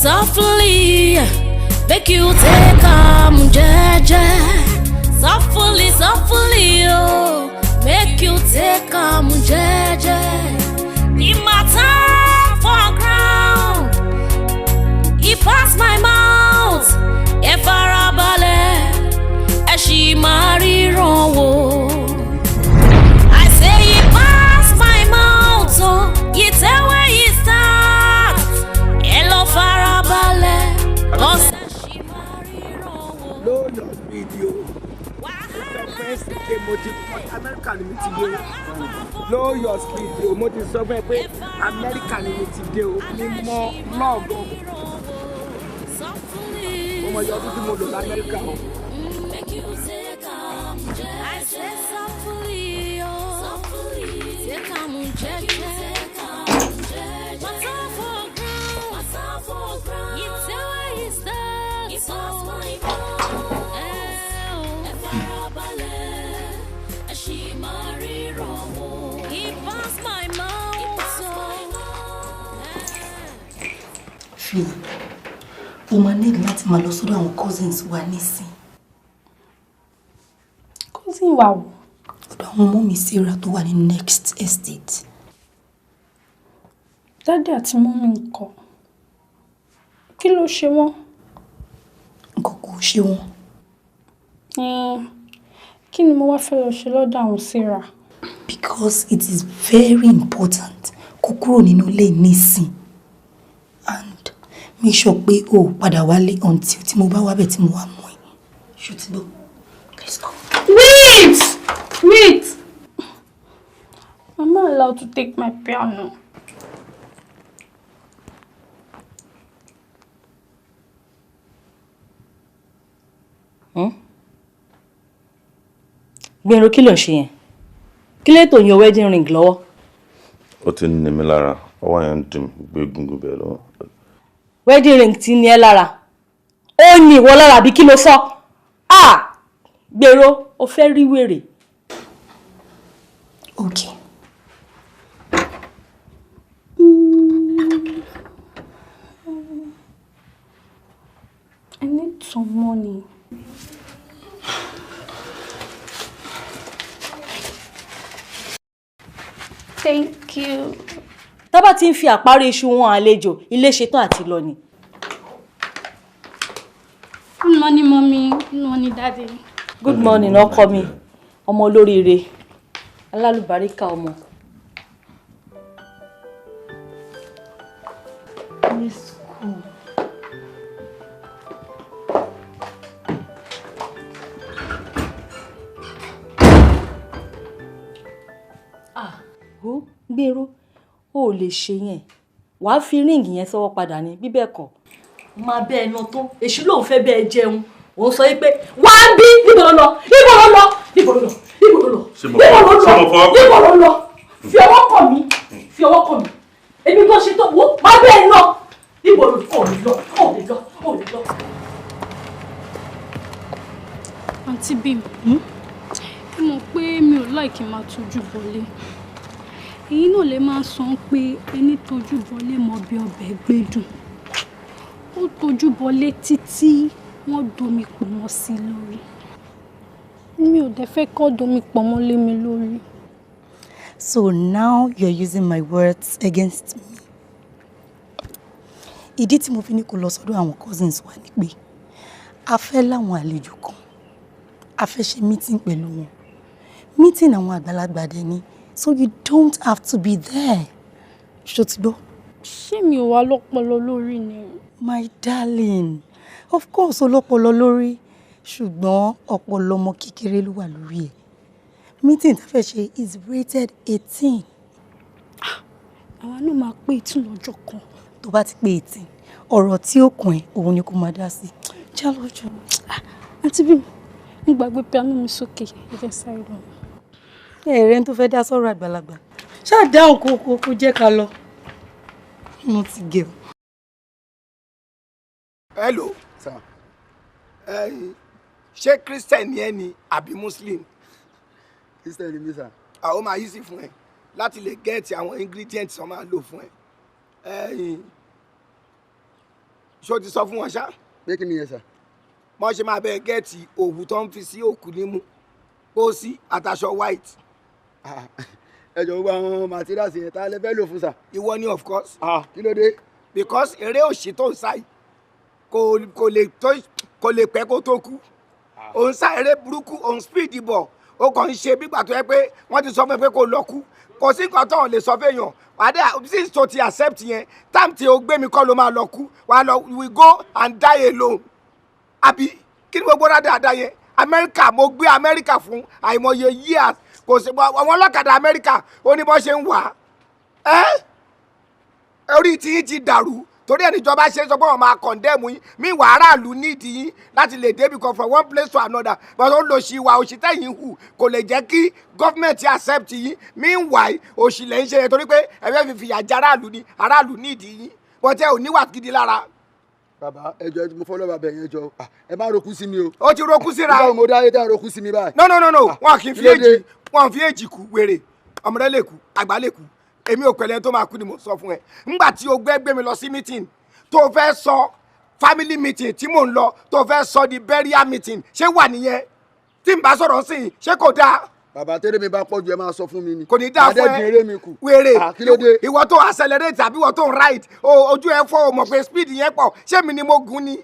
Softly, make you take am jeje. Softly, softly, oh, make you take am jeje. The matter for ground, e pass my mouth. Ẹ farabalẹ̀, ẹ ṣì máa ríran wò. I say e pass my mouth, oh, you tell where e start. Ẹ lọ farabalẹ̀, ọ̀sẹ̀ ṣì máa ríran wò. Low your speed o. Sọ fún ẹ sí pé mo ti Amẹ́ríkà ni mi ti dé o. Low your speed o. Mo ti sọ fún ẹ pé Amẹ́ríkà ni mi ti dé o. Mi mọ lọ́ọ̀gọ́. Mo mọ iye ọdún tí mo lò l'Amẹ́ríkà o. Make you take am jeje. I say softly, oh. Take am jeje. Matter for ground. Matter for ground. You tell where you start. It pass my mouth. Eh, oh. Ẹ farabalẹ̀, ẹ ṣì máa ríran wò. It pass my mouth, oh. Phil, o máa need láti máa lọ sọ́dọ̀ àwọn cousins wa nísìn. Cousin wa wo? Ọ̀dọ̀ àwọn ọmọ mi Sarah tó wà ní next estate. Daddy àti mummy ńkọ́? Kí ló ṣe wọ́n? Nǹkan kò ṣe wọ́n. Kí ni mo wá fẹ́ lọ ṣe lọ́dọ̀ àwọn Sarah? Because it is very important kó kúrò nínú ilé nísìn and make sure pé o ò padà wálé until tí mo bá wábẹ̀ tí mo wá mú ẹ. Ṣó ti gbọ́? Let's go. Wait! Wait! I'm not allowed to take my piano. Gbẹ̀rọ, kí ló ń ṣe yẹn? Kí ló tó yan wedding ring lọ́wọ́? Ó ti ń ní mi lára, ọwọ́ yẹn ń dùn mí, gbé gungun bẹ́ẹ̀ lọ́wọ́. Wedding ring ti ní ẹ lára, ó ní ìwọ lára, àbí kí ló sọ? Ah, Gbèrò, o fẹ́ rí wèrè. Okay. I need some money. Thank you. Tá bá ti ń fi àparí iṣu wọn àlejò ilé, ṣetán àti lọ ni. Good morning, mommy. Good morning, daddy. Good morning, ọkọ mi, ọmọ olóríire, alálùbáríkà ọmọ. Let's go. Ah, ó Gbèrò, ó ò lè ṣe yẹn. Wàá fi ring yẹn sọ́wọ́ padà ní, bí bẹ́ẹ̀ kọ́, máa bẹ́ ẹ ná tó èṣù lòun fẹ́ bẹ́ẹ̀ jẹun. Òun sọ yìí pé wá ń bí. Níbo ló lọ? Níbo ló lọ? Níbo ló lọ? Níbo ló lọ? Ṣé mo Níbo ló ṣé lọ? mo fọwọ́ kàn? Níbo ló lọ? Fi ọwọ́ kàn mí, fi ọwọ́ kàn mí. Èmi kò ṣe tó wò, máa bẹ́ẹ̀ ná. Níbo ló ò lè lọ? Ò lè lọ, ò lè lọ. Aunty Bim, ẹ mọ̀ pé mi ò like máa tójú bọlé. Èyí náà lè máa sọ pé ẹni tójú bọlé mọ bí ọbẹ̀ gbé dùn. Ó tójú bọlé títí, wọ́n domi pọ̀ mọ́ sí i lórí. Mi ò dẹ̀ fẹ́ kọ́ domi pọ̀ mọ́ lé mi lórí. So now you're using my words against me. Ìdí tí mo fi ní kó lọ sọ́dọ̀ àwọn cousins wa ni pé a fẹ́ láwọn àlejò kan. A fẹ́ ṣe meeting pẹ̀lú wọn. Meeting àwọn àgbàlagbà dẹ̀ ni. So you don't have to be there. Ṣó ti gbọ́? Ṣé mi ò wá lọ́pọlọ lórí ni? My darling, of course o lọ́pọlọ lórí, ṣùgbọ́n ọpọlọ ọmọ kékeré ló wà lórí ẹ̀. Meeting tá fẹ́ ṣe is rated 18. Àwa náà máa pé 18 lọ́jọ́ kan. Tó bá ti pé 18, ọ̀rọ̀ tí ó kàn ẹ́ òun ni kó máa dá sí. Já lọ́jọ́. Aunty Bim, mo gbàgbé piano mi sókè, ẹ jẹ́ sáré lọ. Ẹ̀rẹ́ tó fẹ́ dá sọ̀rọ̀ àgbàlagbà. Ṣáà dáhùn kó jẹ́ ká lọ. Mo ti gẹ̀ ọ́. Hello. Sir. Ẹ̀yin, ṣé Christian ni ẹ ni àbí Muslim? Christian ni mí, sir. Àwọn máa yí sí fún ẹ láti lè get àwọn ingredients wọ́n máa lò fún ẹ. Ẹ̀yin, Ṣó ti sọ fún wọn ṣá? Pé kí ni yẹn, sir? Wọ́n ṣe máa bẹ get òwú tó ń fi sí òkú nímú, pósí àtàṣọ white. Ẹ jọ̀ọ́, gbogbo àwọn materials yẹn, tá a lè fẹ́ lò fún, sir? Ìwọ ni, of course. Kí ló dé? Because eré òṣì tó ń sá yìí kò lè tó, kò lè pẹ́ kó tó kú. Òun sá eré burúkú, òun speed bọ̀, ó kàn ń ṣe bígbà tó yẹ pé wọ́n ti sọ fún ẹ pé kó lọ kú. Kò sí nǹkan tó lè sọ fẹ́yàn wàdí. Since tó ti accept yẹn, time tí o gbé mi kọ́ ló máa lọ kú. Wàá lọ, we go and die alone, àbí kí ni gbogbo dáadáa yẹn? Amẹ́ríkà, mo gbé Amẹ́ríkà fún àìmọye years, kò sí àwọn ọlọ́kadà Amẹ́ríkà ó ní bọ́ ṣe ń wà ẹ́. Orí tí yín ti dàrú, torí ẹni ìjọba ṣe ń sọ pé wọ́n máa condemn yín. Míwà aráàlú nídìí yín láti lè débi kan from one place to another, but ó lò sí ìwà òṣì tẹ̀yìn hù, kò lè jẹ́ kí gọ́ọ̀mẹ̀ntì accept yín. Meanwhile, òṣì lẹ̀ ń ṣe yẹn torí pé ẹ fẹ́ fi fìyà jẹ aráàlú ni. Aráàlú nídìí yín, but ẹ ò níwà gidi lára. Bàbá, ẹ jọ̀ọ́, mo fọlọ́ bàbá yẹn jọ, ẹ má roku sí mi o. Ó ti roku síra. Nígbà wo mo dáyé tẹ́ ẹ roku sí mi báyìí? No, no, no, no, wọn kì í fi Kí ló dé? èjì, wọn fi èjì kú. Wèrè ọmọdé lè kú, àgbà lè kú, èmi ò pẹ̀lẹ́ tó máa kú ni mo sọ fún ẹ. Ńgbà tí o gbé gbé mi lọ sí meeting tó fẹ́ sọ family meeting tí mò ń lọ, tó fẹ́ sọ di burial meeting, ṣé wà nìyẹn? Tí n bá sọ̀rọ̀ sí i, ṣé kò dáa? Bàbá, tẹ́lẹ̀ mi bá pọ̀ jù, ẹ máa sọ fún mi ni. Kò ní dáa fún Màá dẹ́ dín ẹ. eré mi kù. Wèrè. Ah, kí ló dé? Ìwọ tó accelerate àbí ìwọ tó ń ride o, ojú ẹ fọ́, o mọ̀ pé speed yẹn pọ̀. Ṣé mi ni mo gùn ni?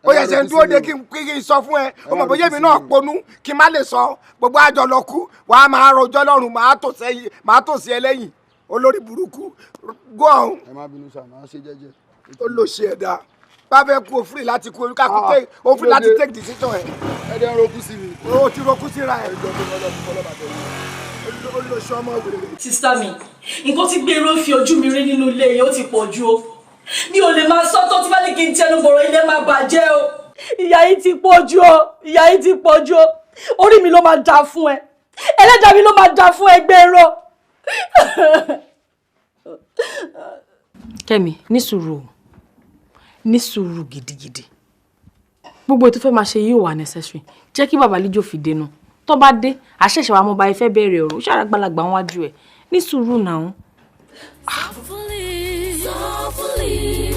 Ó yẹ ṣe ń dúró de kí n sọ fún ẹ. O mọ̀ bóyá èmi náà ponú kí n má lè sọ. Gbogbo àjọ lọ kú, wàá máa rojọ́ lọ́rùn, màá tò sẹ́yìn, màá tò sí ẹ lẹ́yìn. Olórí burúkú, go on. Ẹ má bínú sir, máa ṣe jẹ́jẹ́. Ó lò ṣe ẹ̀dá bá fẹ́ kú, o free láti kú, ká kú take, o free láti take decision ẹ. Ẹ dẹ́ ń roku sí mi. O ti roku síra ẹ. Ẹ jọ, tó lọ́dọ̀ fọlọ́ bàbá yẹn. Ó lò ṣe ọmọ wèrè. Sister mi, nǹkan tí Gbèrò fi ojú mi rí nínú ilé yìí ó ti pọ̀ jù o. Mi ò lè máa sọ́tọ̀ tí bá ní kí n tẹnu bọ̀rọ̀, ilé máa bàjẹ́ o. Ìyà yìí ti pọ̀ jù o, ìyà yìí ti pọ̀ jù o. Orí mi ló máa dà fún ẹ, ẹlẹ́dàá mi ló máa dà fún ẹ, Gbèrò. Kẹ́mi, ní sùúrù o, ní sùúrù gidigidi. Gbogbo ètò fẹ́ máa ṣe yìí ò wà necessary. Jẹ́ kí bàbá Líjò fi dénú. Tó bá dé, àṣẹ̀ṣẹ̀ wa mo bá ifẹ́ bẹ̀rẹ̀ ọ̀rọ̀. Ó ṣàràgbàlagbà wájú ẹ̀. Ní sùúrù náà. Softly, softly,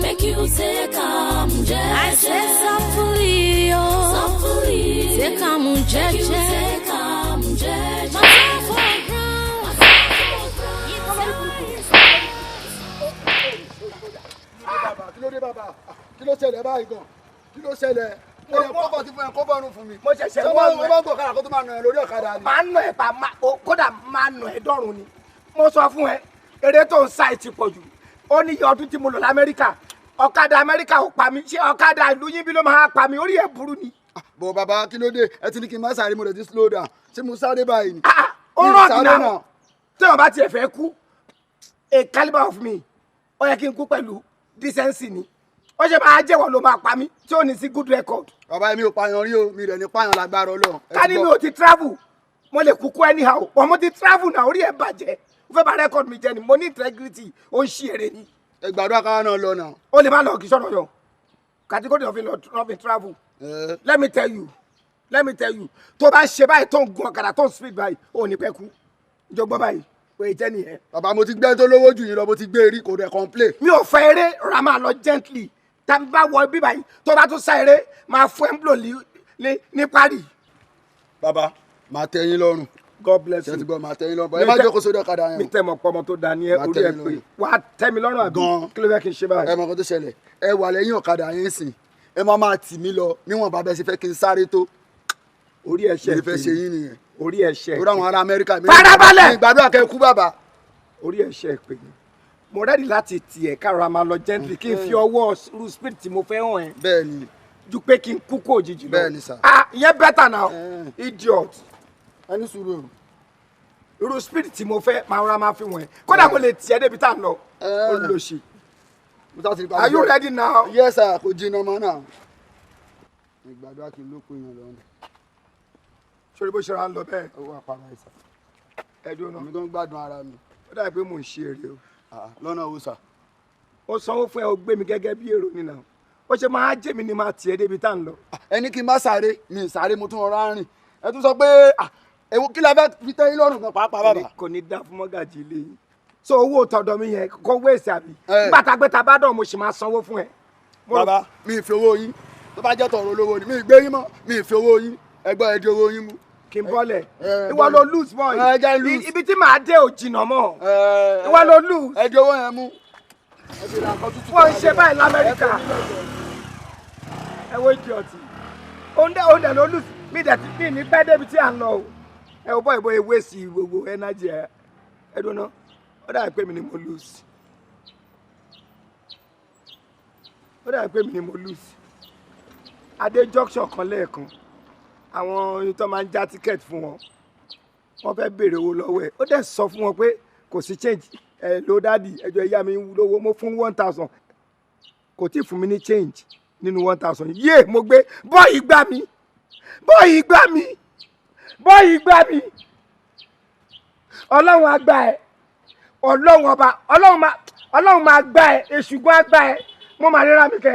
make you take am jeje. I say softly, oh, softly, take am jeje. Make you take am jeje. Matter for ground, Bàbá, kí ló dé? Bàbá, kí ló ṣẹlẹ̀ báyìí gan? Kí ló ṣẹlẹ̀? Mo yẹ kókò tí fún ẹ kó bọ́ọ̀rùn fún mi. Mo ṣẹ̀ṣẹ̀ Ṣé wọ́n wọ́n máa ń gbọ̀ ọ̀kadà kó tó máa nà ẹ lórí ọ̀kadà ni? Máa nà ẹ pa kódà máa nà ẹ dọ́rùn ni. Mo sọ fún ẹ, eré tó ń sá ẹ ti pọ̀ jù. Ó ní iye ọdún tí mo lò lamẹ́ríkà, ọ̀kadà Amẹ́ríkà ò pa mí. Ṣé ọ̀kadà ìlú yín bí ló máa pa mí? Orí ẹ̀ burú ni. Bọ̀ bàbá, kí ló dé? Ẹ ti ní kí n má sáré, mo rẹ̀ ti slow down. Ṣé mo sáré báyìí ni? Ah, ó Mi ì rọ̀ọ̀dì sáré náà. náà. Tí wọn bá tiẹ̀ fẹ́ kú, a caliber of me, ó yẹ kí n kú pẹ̀lú decency ni. Ó ṣe máa jẹ́wọ́ ló máa pa mí tí ò ní sí good record? Bàbá, mi ò pààyàn rí o, mi rẹ̀ ní pààyàn lágbára Ọlọ́run. Ẹ Ká ti ní gbọ́. mi ò ti travel, mo lè kúkú anyhow, but mo ti travel náà. Orí ẹ̀ bàjẹ́, ó fẹ́ bà record mi jẹ́ ni. Mo ní integrity, ó ń ṣí èrè ni. Ẹ gbàdúrà káwa náà lọ náà. Ó lè má lọ kí sọ̀rọ̀ yọ category of lọ fi travel. Let me tell you, let me tell you, tó bá ṣe báyìí, tó ń gun ọ̀kadà, tó ń speed báyìí, ó ní pẹ́ kú. Ìjọba báyìí òye jẹ́ nìyẹn. Bàbá, mo ti gbẹ́ tó lówó jù yín lọ, mo ti gbé rí, kò dẹ̀ complain. Mi ò fẹ́ eré, rà máa lọ gently. Tá a bá wọ ibi báyìí, tó bá tún sá eré, máa fún ẹ ń blò ní parí. Bàbá, màá tẹ́ yín lọ́rùn. God bless Ṣé you. ti gbọ́? Màá tẹ́ yín lọ́rùn, bọ̀ ẹ má jókòó sórí ọ̀kadà yẹn Mi o. tẹ́ mọ̀ pé ọmọ tó da ní ẹ. Màá Orí tẹ́ ẹ yín pé lọ́rùn. wà á tẹ́ mi lọ́rùn àbí? Gan. Kí ló fẹ́ kí n ṣe báyìí? Ẹ mọ̀ nǹkan tó ṣẹlẹ̀, ẹ wà lẹ́yìn ọ̀kadà yẹn sìn, ẹ má máa tì mí lọ níwọ̀n bá bẹ́ẹ̀ ṣe fẹ́ kí n sáré tó. Orí ẹ ṣe Mi fẹ́ ṣe yín nìyẹn. Orí ẹ ṣe. Torí àwọn ará Amẹ́ríkà mi. Farabalẹ̀! Mi gbàdúrà kẹ́ ẹ kú, bàbá. Orí ẹ ṣe pé ni mo ready láti tiẹ̀ káàrọ̀, máa lọ gently, kí n fi ọwọ́ ru speed tí mo fẹ́ hàn ẹ́ Bẹ́ẹ̀ ni. ju pé kí n kú kó òjijì lọ. Bẹ́ẹ̀ ni, sir. Ah, ìyẹn better now, idiot. Ẹ ní sùúrù o. Irú speed tí mo fẹ́ máa rọra máa fi wọ̀n ẹ́, kódà mo lè tiẹ̀ débi tá à ń lọ. Olóṣì. Mo sá ti rí pa. Are you ready now? Yes sir, kò jìnnà mọ́ náà. Mi gbàdúrà kí n lóko èèyàn lọ́rùn. Sórí bó ṣe ra ń lọ bẹ́ẹ̀. Ó wà para ẹ̀ sà. Ẹ̀dùn náà. Èmi tó ń gbádùn ara mi. Ó dàbí pé mò ń ṣe eré o. Ah, lọ́nà wo, sir? Ó sanwó fún ẹ, ó gbé mi gẹ́gẹ́ bí èrò nínà, ó ṣe máa jẹ́ mi ni máa tiẹ̀ débi tá à ń lọ. Ẹni kí n má sáré, mi ì sáré, mo tún rọra rìn. Ẹ tún sọ pé ah, èwo kí la fẹ́ fi tẹ́ yín lọ́rùn gan pàápàá, bàbá? Kò ní dá fún mọ́gàjì ilé yìí. So owó tọ̀dọ̀ mi yẹn kó wéèsì àbí? Eh. Nígbà tá a gbé ta bá dọ̀, mo sì máa sanwó fún ẹ. Bàbá mi ì fi owó yín, tó bá jẹ́ tọ̀rọ̀ olówó ni mi ì gbé yín mọ́, mi ì fi owó yín, ẹgbẹ́ ẹ di owó yín mú. Kí n bọ́lẹ̀, ìwọ ló lose, boy. Ẹ jẹ́ lose. Ibi tí màá dé ò jìnnà mọ́, ìwọ ló lose. Ẹ di owó yẹn mú. Wọ́n ń ṣe báyìí l'Amẹ́ríkà. Ẹ wo idiot, òun dẹ̀ ló lose. Mi dẹ̀ ti mi ní pẹ́ débi tí à ń lọ o. Ẹ wo bọ́ ìbò ewé sí gbogbo energy ẹ. Ẹ dúró ná, ó dàbí pé mi ni mo lose, ó dàbí pé mi ni mo lose. Adé junction kan lẹ́ẹ̀kan, àwọn oyin tó máa ń já ticket fún wọn, wọ́n fẹ́ béèrè owó lọ́wọ́ ẹ̀, ó dẹ̀ sọ fún wọn pé kò sí change. Ẹ ló daddy, ẹjọ́ ìyá mi lówó, mo fún 1,000, kò tí ì fún mi ní change nínú 1,000. Yé, mo gbé. Boy gbá mi, boy gbá mi, boy gbá mi. Ọlọ́run á gbá ẹ, Ọlọ́run ọba, Ọlọ́run máa gbá ẹ, èṣùgbọ́n á gbá ẹ. Mo máa ríra mi kẹ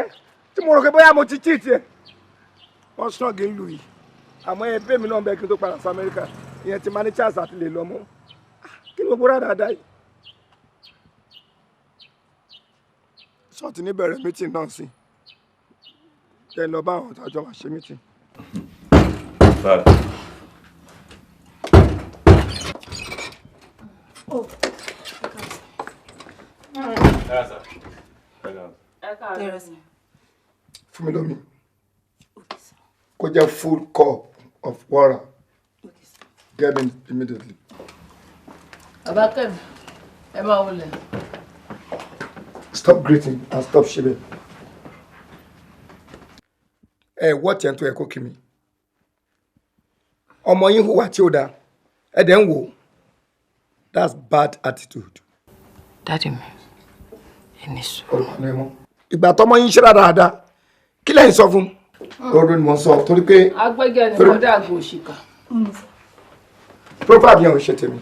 tí mo rò pé bóyá mo ti cheat ẹ. Wọ́n strong ń lù yìí, àmọ́ ẹ bẹ́ẹ̀ mi náà bẹ́ẹ̀ kí n tó padà sí Amẹ́ríkà, ìyẹn ti máa ní chance àti lè lọ mọ́. Kí ni gbogbo rà dáadáa yìí? Ṣọ́ọ̀tì níbẹ̀rẹ̀ meeting náà sí jẹ́ lọ bá àwọn àjọ máa ṣe meeting. Bye. Oh. Ẹ sà. Ẹ Yes. Fún mi lómi, kó jẹ́ full cup of water. Get me immediately. Bàbá Kẹ́mi, ẹ máa wọlé. Stop greeting and stop shaving. Ẹ wọ́ tiẹ̀ tó yẹ kó kí mi. Ọmọ yín hùwà tí ó dáa, ẹ dẹ̀ ń wò ó. That's bad attitude. Daddy mi, ẹ ní sùúrù. Ọ̀rọ̀ ẹ mọ́. Ìgbà tọmọ yín ṣe dáadáa, kí lẹ́yìn sọ fún? Ọ̀rọ̀ ni mo sọ torí pé Agbẹ́gẹ́ ni kọ́dà àgọ́ òṣìkà. Proverb yẹn ò ṣe tèmi.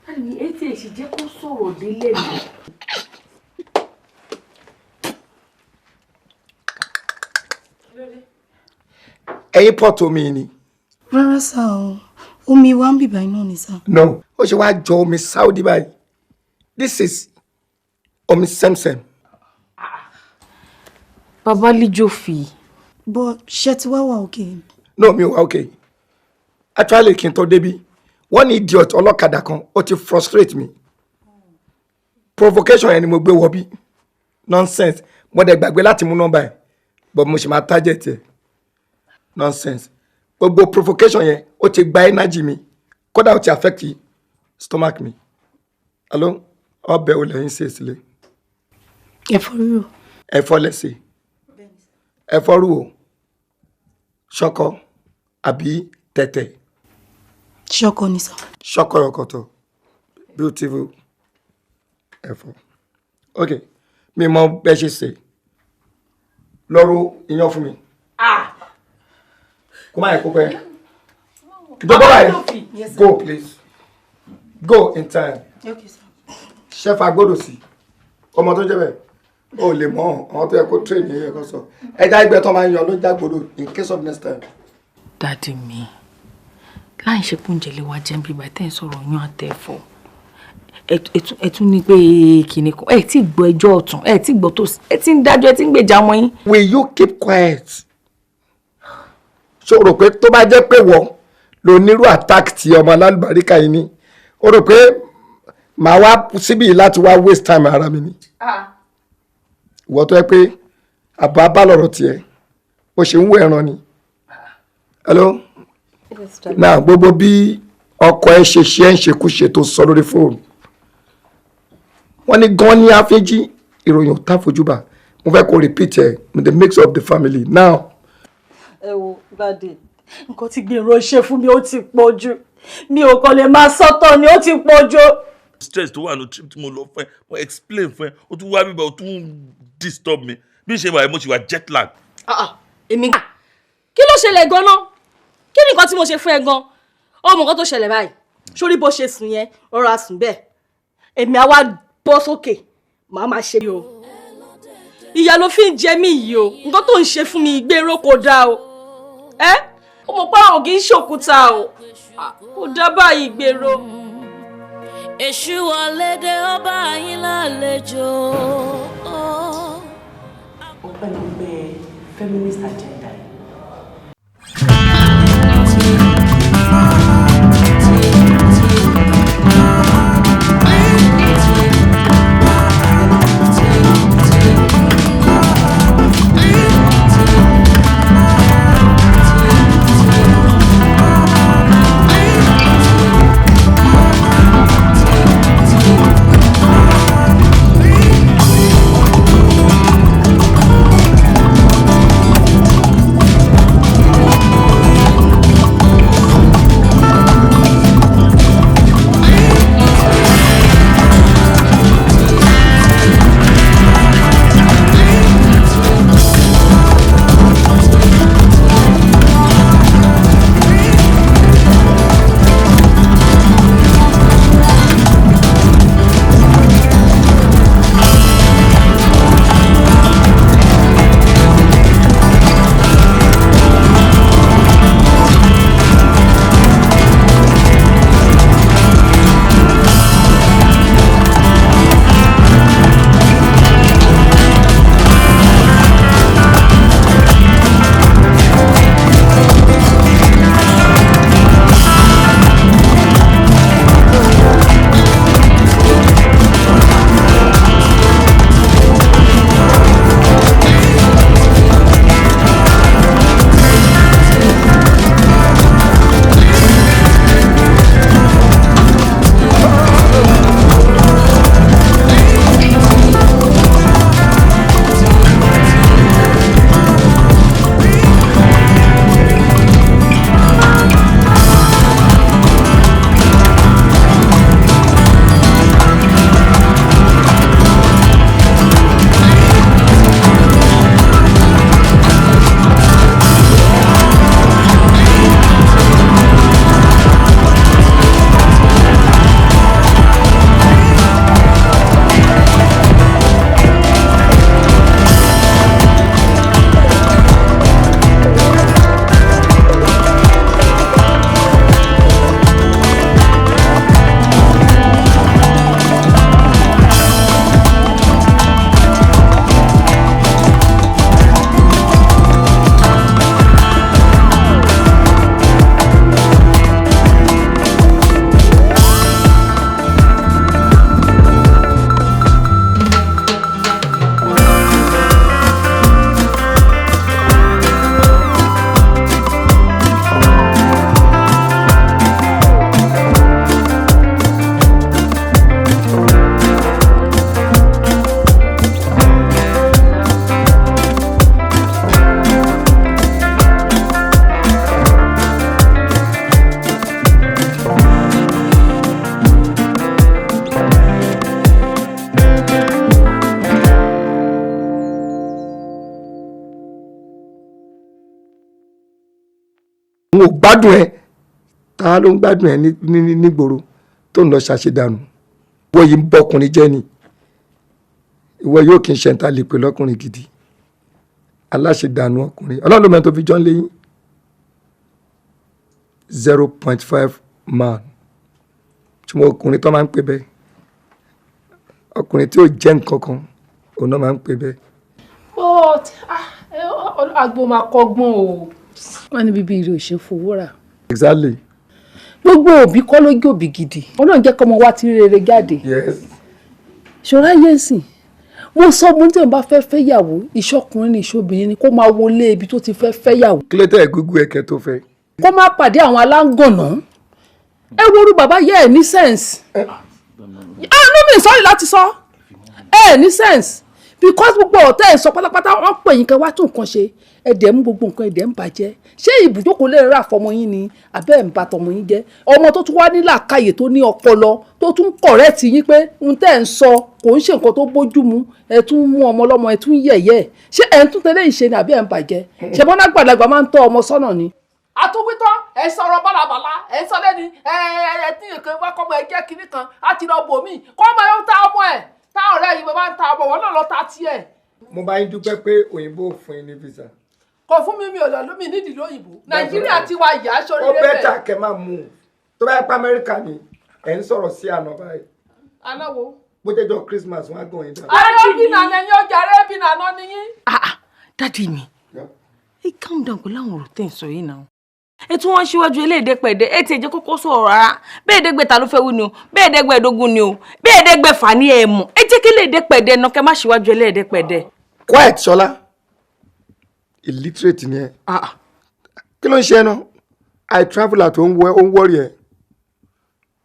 Daddy mi, etí èsì jẹ́ kó sọ̀rọ̀ délé mi. Ẹ̀yin pọ̀ tó mi ni. Rárá sá o, omi wa ń bìbà iná ni sá. No, ó ṣe wá jọ omi Saudi báyìí. This is omi sẹ́msẹ́m. Bàbá Lijó fi. But ṣé ti wá wà okay? No, mi ò wá okay. Actually, kí n tó débi, one idiot ọlọ́kadà kan, ó ti frustrate me. Provocation yẹn ni mo gbé wọ bí. Nonsense. Mo dẹ̀ gbàgbé láti mú nọ́mbà ẹ̀, but mo ṣì máa target ẹ̀. Nonsense. Gbogbo provocation yẹn, ó ti gba energy mi. Kódà ó ti affect stomach mi. Hello? Ọbẹ̀ wo lẹ́yìn sè sílé? Ẹ̀fọ́ rírò. Ẹ̀fọ́ lẹ́sẹ̀. Ẹ̀fọ́ rúwo. Ṣọkọ àbí tẹ̀tẹ̀? Ṣọkọ ni sá. Ṣọkọ yọkọtọ. Beautiful ẹ̀fọ́. Ok, mi mọ bẹ́ẹ̀ ṣe sè. Lọ ro iyán fún mi. Kó má yẹ kó pẹ́. Ìjọba báyìí. Go, please. Go in time. Okay, sir. Chef agbọ́dọ̀ sí. Ọmọ tó ń jẹ́ bẹ́ẹ̀. O lè mọ̀ àwọn tó yẹ kó train yẹn yẹ kó sọ. Ẹja ìgbẹ́ tó máa ń yan ló ń jágbọ́dọ̀ in case of next time. Daddy mi, láì ṣe pé oúnjẹ lè wá jẹun bíbá tẹ́ ń sọ̀rọ̀ yan àtẹ̀fọ́. Ẹ tún ní pé kìnnì kan, ẹ tí gbọ́ ẹjọ́ ọ̀tún, ẹ tí gbọ́ tòsí, ẹ tí ń dájọ́, ẹ tí ń gbèjà ọmọ yín. Will you keep quiet? Ṣé o rò pé tó bá jẹ́ pé wọ́n lo nírú attack tí ọmọ alálùbáríkà yìí ní, o rò pé màá wá síbí yìí láti wá waste time ara mi ni? Ìwọ tó yẹ pé àbá bá lọ̀rọ̀ tiẹ̀, bó ṣe ń wọ ẹran ni. Hello? Now, gbogbo bí ọkọ ẹ ṣe ṣe ń ṣekúṣe tó sọ lórí fóònù, wọ́n ní gan ní àfẹ́jí ìròyìn ò tá fojúbà. Mo fẹ́ kó repeat ẹ in the mix of the family now. Ẹ wo, daddy, nǹkan tí Gbèrò ṣe fún mi, ó ti pọ̀ jù. Mi ò kàn lè máa sọ́tọ̀ ni, ó ti pọ̀ jù. Stress tó wà ní trip tí mo lọ fún ẹ, mo explain fún ẹ, o tún wá bíbá, o tún disturb mi. Bí ṣe wà yìí, mo ṣì wà jet lag. Èmi kí ló ṣẹlẹ̀ gan-an? Kí ni nǹkan tí mo ṣe fún ẹ gan? Ọmọ nǹkan tó ṣẹlẹ̀ báyìí, sórí bó ṣe sùn yẹn, rọra sùn bẹ́ẹ̀, èmi á wá bọ́ sókè, màá máa ṣe o. Ìyà ló fi ń jẹ mí yìí o. Nǹkan tó ń ṣe fún mi, Gbèrò, kò dáa o. Ẹ ó mọ̀ pé àwọn kì í ṣòkúta o. Kò dá báyìí, Gbèrò. Èṣù wọlé dé, ọba yín lálejò. feminist agenda yìí. N ò gbádùn ẹ. Ta ló ń gbádùn ẹ nígboro tó ń lọ ṣàṣedànù? Ìwọ yìí ń bọkùnrin jẹ́ ni. Ìwọ yóò kí n ṣe ń ta lè pè lọ́kùnrin gidi, aláṣedànù ọkùnrin. Ọlọ́run ló mẹ́rin tó fi jọ́ ń léyìn. 0.5 man tí mo ọkùnrin tó máa ń pè bẹ́ẹ̀, ọkùnrin tí ò jẹ́ nǹkan kan, òun náà máa ń pè bẹ́ẹ̀. But agbo máa kọ́gbọ́n o. Wọ́n ní bíbí ire ò ṣe fowó rà. Exactly. Gbogbo òbí kọ́ ló jẹ́ òbí gidi. Ọlọ́run jẹ́ kọ́mọ wa ti rí rere jáde. Yes. Ṣọ́ra yé sìn. Mo sọ mo ní tí mo bá fẹ́ fẹ́yàwó, ìṣọkùnrin ni ìṣobìnrin ni kó máa wọlé ibi tó ti fẹ́ fẹ́yàwó. Kí ló tẹ̀ gúgú ẹ̀kẹ́ tó fẹ́? Kó má pàdé àwọn aláǹgànná. Ẹ worú bàbá yẹ ẹ ní sense. Ah, no mi sorry láti sọ. Ẹ ní sense because gbogbo ọ̀tá ẹ̀ sọ pátápátá wọ́n pè yín kẹ́ wá tún nǹkan ṣe, ẹ̀dẹ̀ mú gbogbo nǹkan ẹ̀dẹ̀ ń bàjẹ́. Ṣé ibùjókòó lè rà fọmọ yín ni àbẹ́ ẹ̀ ń ba tọmọ yín jẹ́? Ọmọ tó tún wá ní làákàyè tó ní ọpọlọ tó tún kọ̀rẹ́ẹ̀tì yín pé ohun tẹ́ ẹ̀ ń sọ kò ń ṣe nǹkan tó bójú mu, ẹ̀ tún mú ọmọ lọ́mọ, ẹ̀ tún yẹ̀yẹ́. Ṣé ẹ̀ ń tún tẹ́lẹ̀ ìṣe ni àbí ẹ̀ ń bàjẹ́? Ṣé bọ́n àgbàlagbà máa ń tọ́ ọmọ sọ́nà ni? Àtúwítọ́ ẹ sọ̀rọ̀ bálabàla, ẹ sọ lẹ́ni ẹ ẹ tí nǹkan wá kọ́mọ ẹ jẹ́ kinní kan á ti lọ bò mí kọ́mọ ẹ ń ta ọmọ ẹ tá ọ̀rẹ́ yìí bàbá ń ta ọmọ wọn náà lọ ta tiẹ̀. Mo bá yín dúpẹ́ pé òyìnbó fún yín ní visa. Kò fún mi, mi ò lọ lómi nídìí lóyìnbó. Nàìjíríà ti wá yà á sórí Ó rẹ̀. bẹ́tà kẹ́ máa mú un tó bá yẹ pé Amẹ́ríkà ni ẹ̀ ń sọ̀rọ̀ sí àná báyìí. Aláwo. Bó jẹ́jọ́ Christmas wọn á gàn yín dá. Arẹ́bìnà lẹ́yìn ọjà arẹ́bìnà náà ni yín. Daddy mi, Ẹ calm down pẹ̀lú àwọn ọ̀rọ̀ tẹ̀ ń sọ yìí náà. Ẹ tún wọ́n ṣíwájú eléèdẹ́pẹ̀ẹ́dẹ́, ẹ tiẹ̀ jẹ́ kókó sọ̀rọ̀ rárá. Bẹ́ẹ̀ dẹ́gbẹ̀ta ló fẹ́ wí ni o, bẹ́ẹ̀ dẹ́gbẹ̀ẹ́dógún ni o, bẹ́ẹ̀ dẹ́gbẹ̀fà ni ẹ mọ̀. Ẹ jẹ́ kí eléèdẹ́pẹ̀ẹ́dẹ́ náà, kẹ́ má ṣíwájú eléèdẹ́pẹ̀ẹ́dẹ́. Quiet, Ṣọlá. Illiterate ni ẹ. Kí ló ń ṣe ẹ náà? I travel out, ó ń worry ẹ.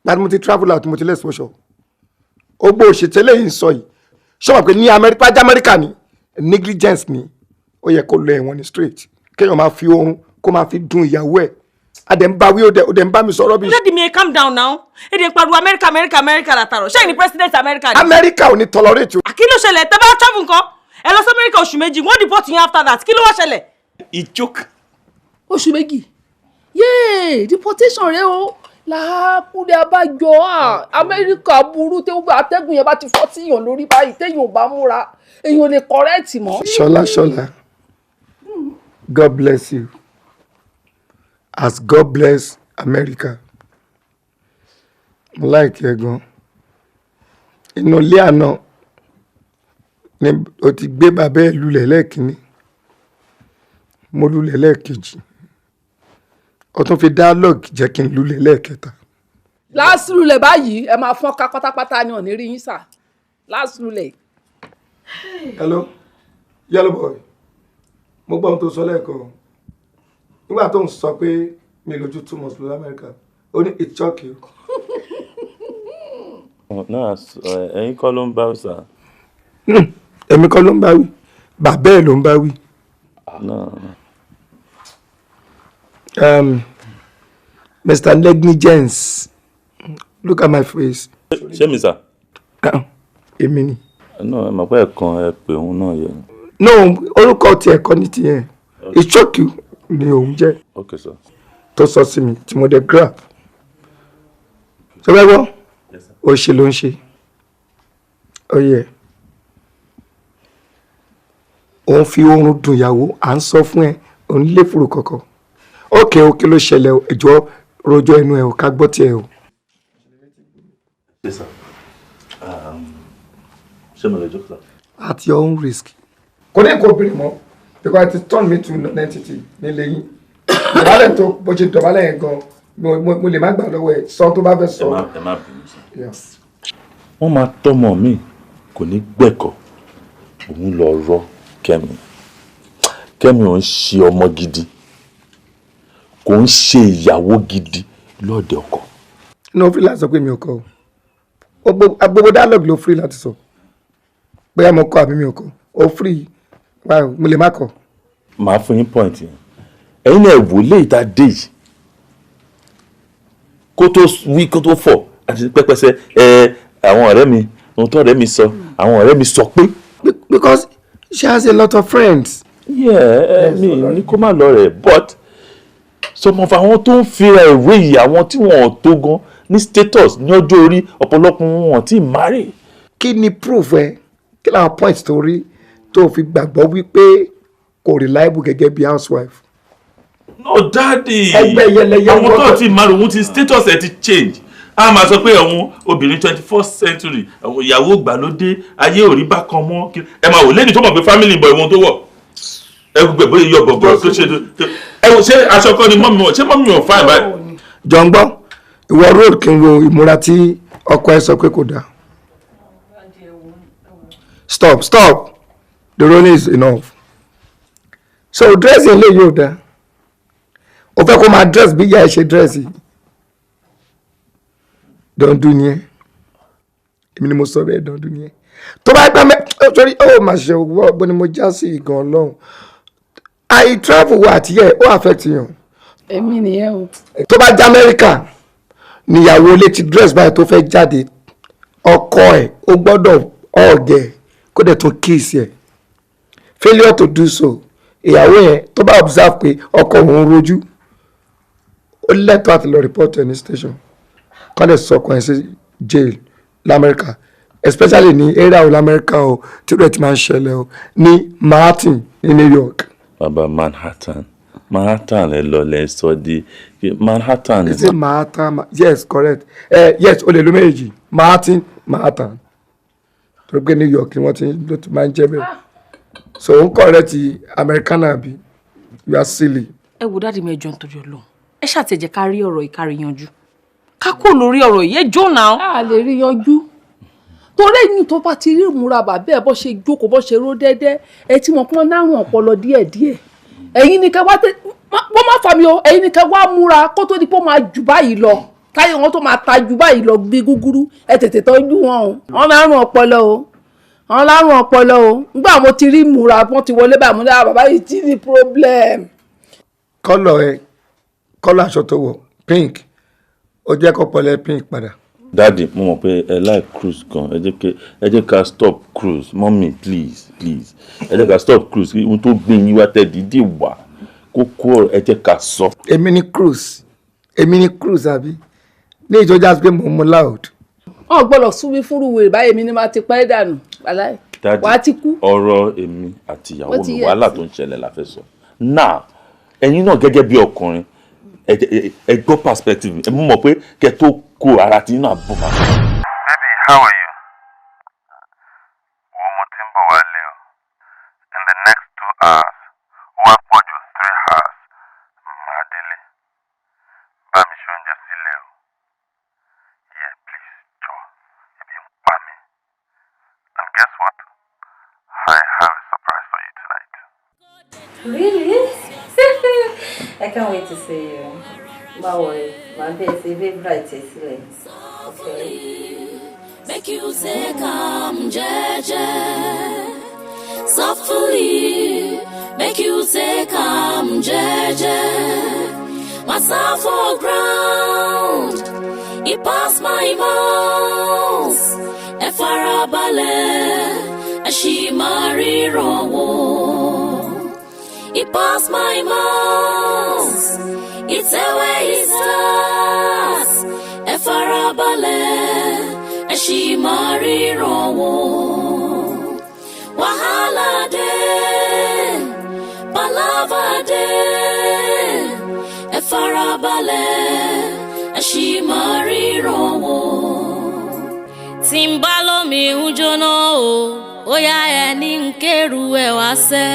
Gbàdúrà mo ti travel out, mo ti less exposure. Ó gbọ́ òṣètẹ́lẹ̀ yìí ń sọ yìí. Ṣé wàá pé ní Amẹ́ríkà, jẹ́ Amẹ́ríkà ni negligence ni, ó yẹ kó lọ ẹ̀wọ̀n ní straight. Kéèyàn máa fi oorun kó máa fi dun ìyàwó ẹ̀. Adẹ̀ ń bá wí, ó dẹ̀ ń bá mi sọ rubbish. Daddy mi, calm down now. Ẹ dẹ̀ ń pariwo Amẹ́ríkà, Amẹ́ríkà, Amẹ́ríkà látàrọ̀. Ṣé ní president Amẹ́ríkà ni? Amẹ́ríkà ò ní tolerate o. Kí ló ṣẹlẹ̀? Tẹ́ bá travel nǹkan, ẹ lọ sí Amẹ́ríkà oṣù 2, wọ́n deport yín after that. Kí ló wá ṣẹlẹ̀? Ìjókòó. Oṣù 2, yéè, deportation rẹ o. Làákúrẹ́ abájọ Amẹ́ríkà burú tí atẹ́gùn yẹn bá ti fọ́ síyàn lórí báyìí, téèyàn ò bá múra, èèyàn ò lè correct mọ́. Ṣọlá, Ṣọlá, God bless you as God bless America. Mo like ẹ gan. Inú ilé àná ni o ti gbé bàbá ẹ lulẹ̀ lẹ́ẹ̀kínní, mo lulẹ̀ lẹ́ẹ̀kejì, o tún fi dialogue jẹ́ kí n lulẹ̀ lẹ́ẹ̀kẹta. Lásìlúlẹ̀ báyìí, ẹ máa fọ́n ká pátápátá ni, ò ní rí yín sà lásìlúlẹ̀. Hello, yellow boy. Mo gbọ́ ohun tó sọ lẹ́ẹ̀kan nígbà tó ń sọ pé mi lójú 2 months lọ Amẹ́ríkà. Ó ní it shock you. Náà, ẹ̀yin kọ́ ló ń bá sà. Èmi kọ́ ló ń bá wí, bàbá ẹ̀ ló ń bá wí. No. Mr. Negligence, look at my face. Ṣé mi sà? Èmi ni. No, ẹ mọ̀ pé ẹ̀kan ẹ pè òun náà yẹn. No, orúkọ tiẹ̀ kọ́ ní tiẹ̀. It shock you ni òun jẹ́. Okay, sir. Tó sọ sí mi tí mo dé grab. Ṣé fẹ́ gbọ́? Ó ṣe ló ń ṣe. Ó yẹ. Òun fi oorun dùn ìyàwó, à ń sọ fún ẹ, òun lé fùrù kọ̀kọ̀. Ókè o, kí ló ṣẹlẹ̀ o? Ẹjọ́ rojọ́ ẹnu ẹ o, ká gbọ́ tiẹ̀ o. Ṣé sà? Ṣé mo lè jókòó sà? At your own risk. Kò ní kó obìnrin mọ́ because it turn me to non-entity nílé yín. Dọ̀bálẹ̀ tó bó ṣe dọ̀bálẹ̀ yẹn gan, mo lè má gbà lọ́wọ́ ẹ̀ sọ tó bá fẹ́ sọ. Ẹ má bínú sà. Wọ́n máa tọ́mọ mi kò ní gbẹ̀kọ́, òun lọ rọ Kẹ́mi. Kẹ́mi ò ń ṣe ọmọ gidi, kò ń ṣe ìyàwó gidi lọ́ọ̀dẹ̀ ọkọ. Inú free láti sọ pé mi ò kọ o. Gbogbo dialogue ló free láti sọ bóyá mo kọ àbí mi ò kọ. O free, mo lè má kọ. Màá fún yín point yẹn. Ẹ̀yin náà wò lé ìta dé yìí, kó tó wí kó tó fọ̀ àti pẹ́pẹ́sẹ́ ẹ, àwọn ọ̀rẹ́ mi, ohun tó ọ̀rẹ́ mi sọ, àwọn ọ̀rẹ́ mi sọ pé. Because she has a lot of friends. Yeah, mi ní kó má lọ rẹ̀, but some of àwọn tó ń fira ìwé yìí, àwọn tí wọn ò tó gan ní status ní ọjọ́ orí, ọ̀pọ̀lọpọ̀ wọn ò tí ì marry. Kí ni proof ẹ? Kí làwọn points tó rí tó fi gbàgbọ́ wípé kò reliable gẹ́gẹ́ bí housewife? No, daddy. Ẹgbẹ́ yẹlẹyẹ. Àwọn tó ti marry, òun ti status ẹ ti change. A máa sọ pé àwọn obìnrin 21st century, àwọn ìyàwó ìgbàlódé, ayé ò rí bákan mọ́. Ẹ máa wò lẹ́ni tó mọ̀ pé family boy wọn tó wọ̀, ẹ gbogbo ẹ̀ bóyá yọ bọ̀bọ̀ tó ṣe ẹ wò. Ṣé aṣọ kọ́ ni mummy wọn? Ṣé mummy wọn fine báyìí? Jọ̀ǹgbọ́n, ìwọ road kí n wo ìmúra tí ọkọ ẹ sọ pé kò dáa. Stop, stop, the rolling is enough. So dressing lè yóò dáa, o fẹ́ kó máa dress bí ìyá ẹ ṣe dress yìí. Dandan ni ẹ, èmi ni mo sọ bẹ́ẹ̀. Dandan ni ẹ tó bá gbà mẹ́ sórí ó mà ṣe ọgbọ́n ni mo já sí ìgàn ọlọ́run. I travel wa àti yẹ ó affect yàn. Èmi nìyẹn o. Tó bá jẹ́ Amẹ́ríkà níyàwó ilé ti dress báyìí tó fẹ́ jáde, ọkọ ẹ̀ ó gbọ́dọ̀ ọ̀gẹ̀ kó dẹ̀ tún kiss ẹ̀. Failure to do so, ìyàwó yẹn tó bá observe pé ọkọ òun rojú, ó lẹ́tọ̀ọ́ àti lọ report ẹ̀ ní station, kó lè sọ ọkọ ẹ̀ sí jail lamẹ́ríkà, especially ní area o lamẹ́ríkà o tí ó rẹ̀ ti máa ń ṣẹlẹ̀ o ní Manhattan ní New York. Bàbá, Manhattan, Manhattan ẹ lọ lẹ sọ di Manhattan. Is it Manhattan? Yes, correct. Yes, o lè lo méjì, Manhattan, Manhattan, torí pé New York ni wọ́n ti ló ti máa ń jẹ́ bẹ́ẹ̀. So òun correct Americana bí. You are silly. Ẹ wo, daddy mi, ẹ jọ̀ọ́, nítorí Ọlọ́run, ẹ ṣàtẹ̀jẹ̀ ká rí ọ̀rọ̀ yìí, ká rí yanjú, ká kúrò lórí ọ̀rọ̀ yìí, ẹ jọ̀ọ́ náà. A lè rí yanjú, torí ẹ̀yìn tó bá ti rí ìmúra bàbá ẹ̀, bó ṣe jókòó, bó ṣe ró dẹ́dẹ́, ẹ tí mo pọ́n náwọn ọpọlọ díẹ̀díẹ̀. Ẹ̀yin ni kẹ́ wá tẹ wọ́n má fà mí o. Ẹ̀yin ni kẹ́ wá múra kó tó di pé ó máa jù báyìí lọ, táyé wọn tó máa ta jù báyìí lọ bí gúgúrú. Ẹ tètè tọ́jú wọn o. Wọ́n lárùn ọpọlọ o, wọ́n lárùn ọpọlọ o. Nígbà mo ti rí ìmúra wọ́n ti wọlé báyìí, mo ní, "Ah, bàbá yìí ti ní problem." Colour ẹ, colour aṣọ tó wọ̀ pink, ó jẹ́ kọ́pọ̀lẹ́ pink padà. Daddy, mo mọ̀ pé ẹ like cruise gan. Ẹ jẹ́ ká stop cruise. Mommy, please, please, ẹ jẹ́ ká stop cruise. Kí ohun tó gbé yín wá tẹ̀ dídì wá kókó ọ̀rọ̀, ẹ jẹ́ ká sọ. Èmi ni cruise, èmi ni cruise, àbí ní ìjọjà pé mo mú loud. Wọn gbọ́dọ̀ sún mi fúru wèrè báyìí, mi ni máa ti pẹ́ dànù wàláì. Daddy, wàá ti kú. Ọ̀rọ̀ èmi àti ìyàwó Ó ti mi, yẹ wàhálà tó ń ṣẹlẹ̀ la fẹ́ sọ now. Ẹ̀yin náà gẹ́gẹ́ bí ọkùnrin, ẹ gbọ́ perspective mi. Ẹ mú mọ̀ pé kẹ́ tó kó ara tí inú àbọ̀ máa. Baby, how are you? Wo, mo ti ń bọ̀ wálé o. In the next 2 hours, ó wá pọ̀ jù 3 hours, màá délé. Bá mi ṣe oúnjẹ sílé o. Yeah, please, jọ̀ọ́, ebi ń pa mí. And guess what? I have a surprise for you tonight. Really? I can't wait to see you. Má worry, màá bẹ́ẹ̀ ṣe favourite ẹ̀ sílẹ̀. Okay. Make you take am jeje. Softly, make you take am jeje. Matter for ground, e pass my mouth. Ẹ farabalẹ̀, ẹ ṣì máa ríran wò. E pass my mouth, it's a way it starts. Ẹ farabalẹ̀, ẹ ṣì máa ríran wò. Wàhálà dé, pàlávà dé. Ẹ farabalẹ̀, ẹ ṣì máa ríran wò. Tí n bá lómi ń jóná o, ó yá, ẹni ń kérù ẹ wá sẹ́.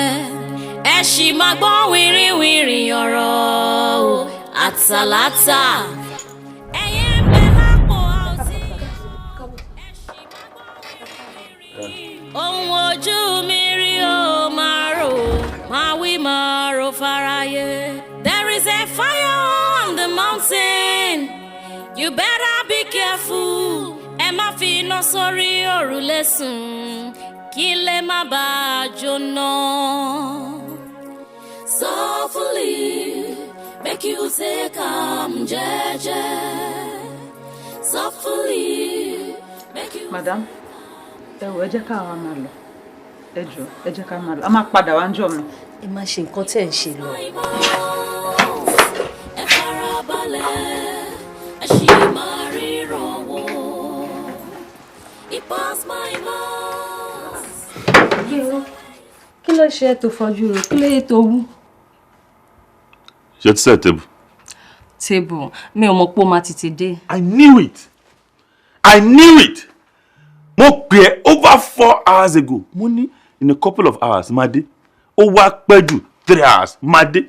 Ẹ ṣì máa gbọ́ wìrìwìrì ọ̀rọ̀ o, àtàlátà. Ẹyẹ ń bẹ lápò àwòtí. Ẹ ṣì máa gbọ́ wìrìwìrì. Ohun ojú mi rí o, máa rò, máa wí, máa rò fáráyé. There is a fire on the mountain. You better be careful. Ẹ má fi iná sórí òrùlé sùn, kí lè má bàa jóná. Softly, make you take am jẹ́jẹ́. Softly, make you. Madam, ẹ wò, ẹ jẹ́ ká wa máa lọ. Ẹ jọ̀ọ́, ẹ jẹ́ ká máa lọ, a máa padà wá ń jọ mi. Ẹ má ṣe nǹkan tẹ́ ẹ̀ ń ṣe lọ. Ẹ farabalẹ̀, ẹ ṣì máa ríran wò. It pass my mouth. Kí ló ṣe é tó fojú rò? Kí ló yẹ tó wú? Ṣé ti set table? Table, mi ò mọ̀ pé ó máa tètè dé. I knew it. I knew it. Mo pè ẹ́ over 4 hours ago. Mo ní in a couple of hours máa dé. Ó wá pẹ́ jù 3 hours máa dé.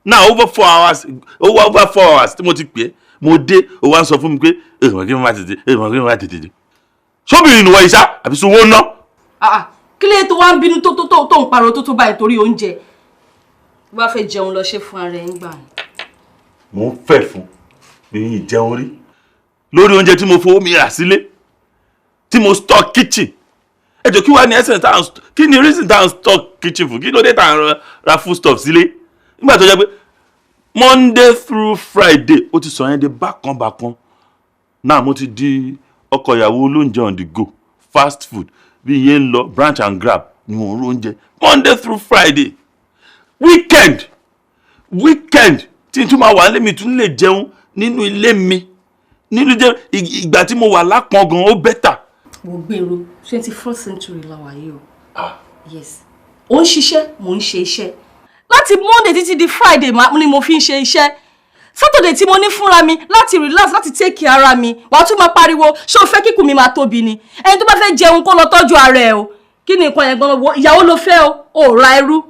Now over 4 hours, ó wá over 4 hours tí mo ti pè é, mo dé, ó wá ń sọ fún mi pé èèmọ̀ kí n má tètè, èèmọ̀ kí n má tètè dé. Ṣóbìnrin ni wọ́n yìí ṣá àbí sunwó ná? Ah, ah, kí ló yẹ tó wá ń bínú tó ń pariwo tó báyìí torí oúnjẹ? Tó bá fẹ́ jẹun, lọ ṣe fún ara ẹ̀ ń gbà. Mo ń fẹ́ fún mi ìjẹun rí lórí oúnjẹ tí mo fowó mi rà sílé, tí mo stock kitchen. Ẹ jọ, kí wàá ní essence tá à ń, kí ni reason tá à ń stock kitchen fún? Kí ló dé tá à ń ra food stuff sílé nígbà tó jẹ́ pé Monday through Friday, ó ti sọ yẹn di bákan bákan náà? Mo ti di ọkọ ìyàwó olóúnjẹ on the go, fast food, bí iye ń lọ branch and grab ni mò ń ro oúnjẹ Monday through Friday. Weekend tí n tún máa wà nílé mi, tún lè jẹun nínú ilé mi, nínú jẹ ìgbà tí mo wà lápọn gan, ó better. Mo gbèrò, 21st century la wà yìí o. Yes, ó ń ṣiṣẹ́, mò ń ṣe iṣẹ́. Láti Monday títí di Friday ni mo fi ń ṣe iṣẹ́. Saturday tí mo ní fúnra mi láti relax, láti take care ara mi, wàá tún máa pariwo. Ṣé o fẹ́ kíkùn mi máa tóbi ni? Ẹni tó bá fẹ́ jẹun, kó lọ tọ́jú ara ẹ̀ o. Kí ni nǹkan yẹn gan-an? Wo, ìyàwó ló fẹ́ o, ò ra ẹrú.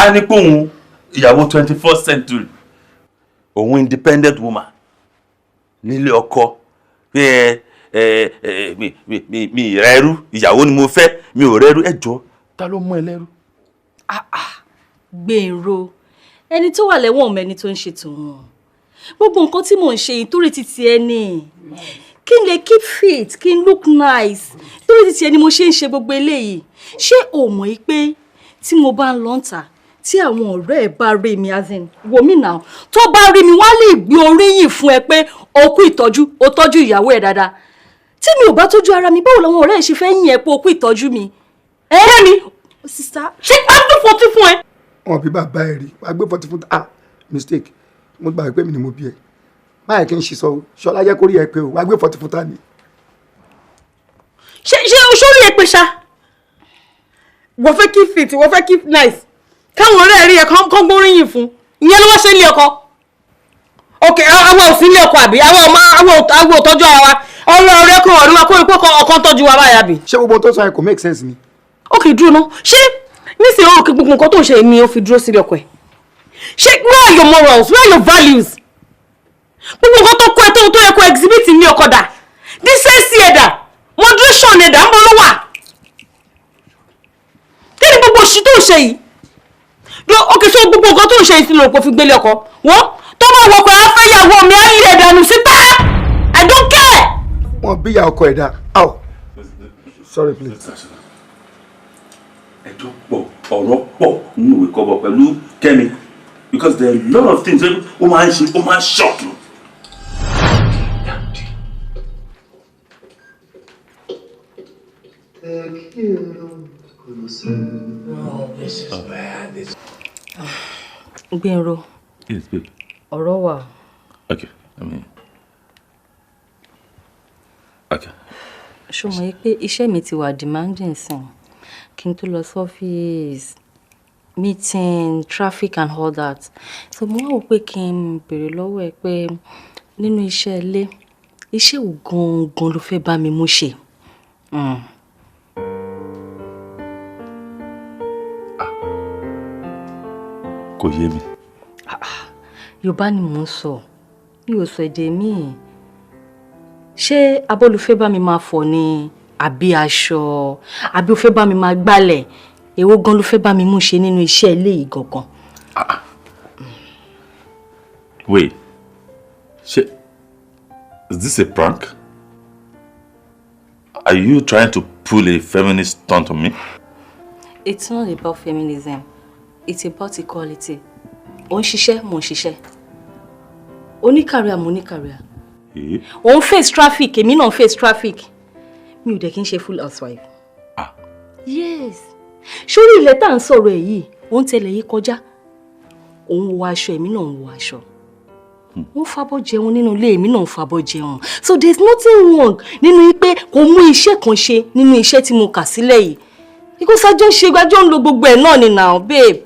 Á ní pé òun ìyàwó 21st century, òun independent woman nílé ọkọ, pé ẹ ẹ ẹ mi rẹ́rú, ìyàwó ni mo fẹ́, mi ò rẹ́rú. Ẹ jọ, ta ló mú ẹ lẹ́rú? Gbèrò ẹni tó wà lẹ́wọ̀n mẹ́ni tó ń ṣe tòun. Gbogbo nǹkan tí mò ń ṣe yìí, torí títí ẹ ní, kí n lè keep fit, kí n look nice, torí títí ẹ ni mo ṣe ń ṣe gbogbo eléyìí. Ṣé o mọ̀ yìí pé tí mo bá ń lọ ń tà, tí àwọn ọ̀rẹ́ ẹ̀ bá rí mi, as in wò mí náà, tó bá rí mi, wọ́n á lè gbé oríyìn fún ẹ pé o kú ìtọ́jú, o tọ́jú ìyàwó ẹ̀ dáadáa. Tí mi ò bá tọ́jú ara mi, báwo làwọn ọ̀rẹ́ ẹ̀ ṣe fẹ́ yìn ẹ́ pé o kú ìtọ́jú mi? Ẹ mi sister, ṣé á gbé fọtí fún ẹ? Wọn bí bàbá ẹ rí wàá gbé fọtí fún. Ah, mistake, mo gbà pé mi ni mo bí ẹ báyìí, kí n ṣì sọ o. Ṣọlá, jẹ́ kó rí ẹ pé o wàá gbé fọtí fún ta ni. Ṣé oṣooṣi ẹ pé ṣá wọ́n fẹ́ keep fit, wọ́n fẹ́ keep nice, káwọn ọ̀rẹ́ rí ẹ kán gbóríyìn fún, ìyẹn ló wá ṣe ilé ọkọ? Ok, àwọn ò sí ilé ọkọ àbí àwọn ọmọ àwọn ò tọ́jú ara wa? Ọ̀rẹ́ ọ̀rẹ́ kan ọ̀rẹ́ wa kó ipò ọkàn tọ́jú wa báyà bí. Ṣé gbogbo tó sọ yẹn kò make sense ni? Ok, dúró ná. Ṣé nísìnyí ó kí gbogbo nǹkan tó ń ṣe ni ó fi dúró sílé ọkọ ẹ̀? Ṣé where are your morals? Where are your values? Gbogbo nǹkan tó kọ́ ẹ tó yẹ kó exhibit ní ọkọ dà? Decency ẹ̀ dà? Moderation ẹ̀ dà? Ń bọ̀ ló wà. Kí ni gbogbo òṣì tó ń ṣe yìí? Ok, so gbogbo nǹkan tó ń ṣe yìí sínú òpó fi gbélé ọkọ wọ́n tó bá wọkọ̀ ẹ̀ á fẹ́ yàwó mi, á lé ẹ̀ dànù síta. I don't care. Wọn bí ìyá ọkọ ẹ̀ dá. Oh, sorry please. Ẹjọ́ pọ̀, ọ̀rọ̀ pọ̀ nínú ìwé kọ́bọ̀ pẹ̀lú Kẹ́mi, because there are a lot of things ó máa ń ṣe, ó máa ń shock me. Te quiero conocer. Oh, this is bad. This. Gbẹ̀rọ. Yes, babe. Ọ̀rọ̀ wà. Okay, I mean, okay. Ṣó mọ̀ yí pé iṣẹ́ mi ti wà demanding sìn, kí n tó lọ sọ́fíìsì, meeting, traffic and all that. So mo wá wò pé kí n béèrè lọ́wọ́ ẹ pé nínú iṣẹ́ ilé, iṣẹ́ wo gangan ló fẹ́ bá mi mú ṣe? Kò yé mi. Yorùbá ni mò ń sọ, mi ò sọ èdè míì. Ṣé abọ́ ló fẹ́ bá mi máa fọ̀ ni, àbí aṣọ, àbí o fẹ́ bá mi máa gbálẹ̀? Èwo gan ló fẹ́ bá mi mú ṣe nínú iṣẹ́ ilé yìí gangan? Wait, ṣé is this a prank? Are you trying to pull a feminist stunt on me? It's not about feminism. It's about equality. Ò ń ṣiṣẹ́, mò ń ṣiṣẹ́. Oní career, mo ní career. Eh? Ò ń face traffic, èmi náà ń face traffic. Mi ò dẹ̀ kí n ṣe full housewife. Ah. Yes. Sórí ilẹ̀ tá à ń sọ̀rọ̀ ẹ̀ yìí, ò ń tẹ̀lé yìí kọjá. Òun wọ aṣọ, èmi náà ń wọ aṣọ. Wọ́n fabọ́ jẹun nínú ilé, èmi náà ń fabọ́ jẹun. So there is nothing wrong nínú pé kò mú iṣẹ́ kan ṣe nínú iṣẹ́ tí mo kà sílẹ̀ yìí. Because àjọ ń ṣe gbájọ́ ń lo gbogbo ẹ̀ náà ni now, babe.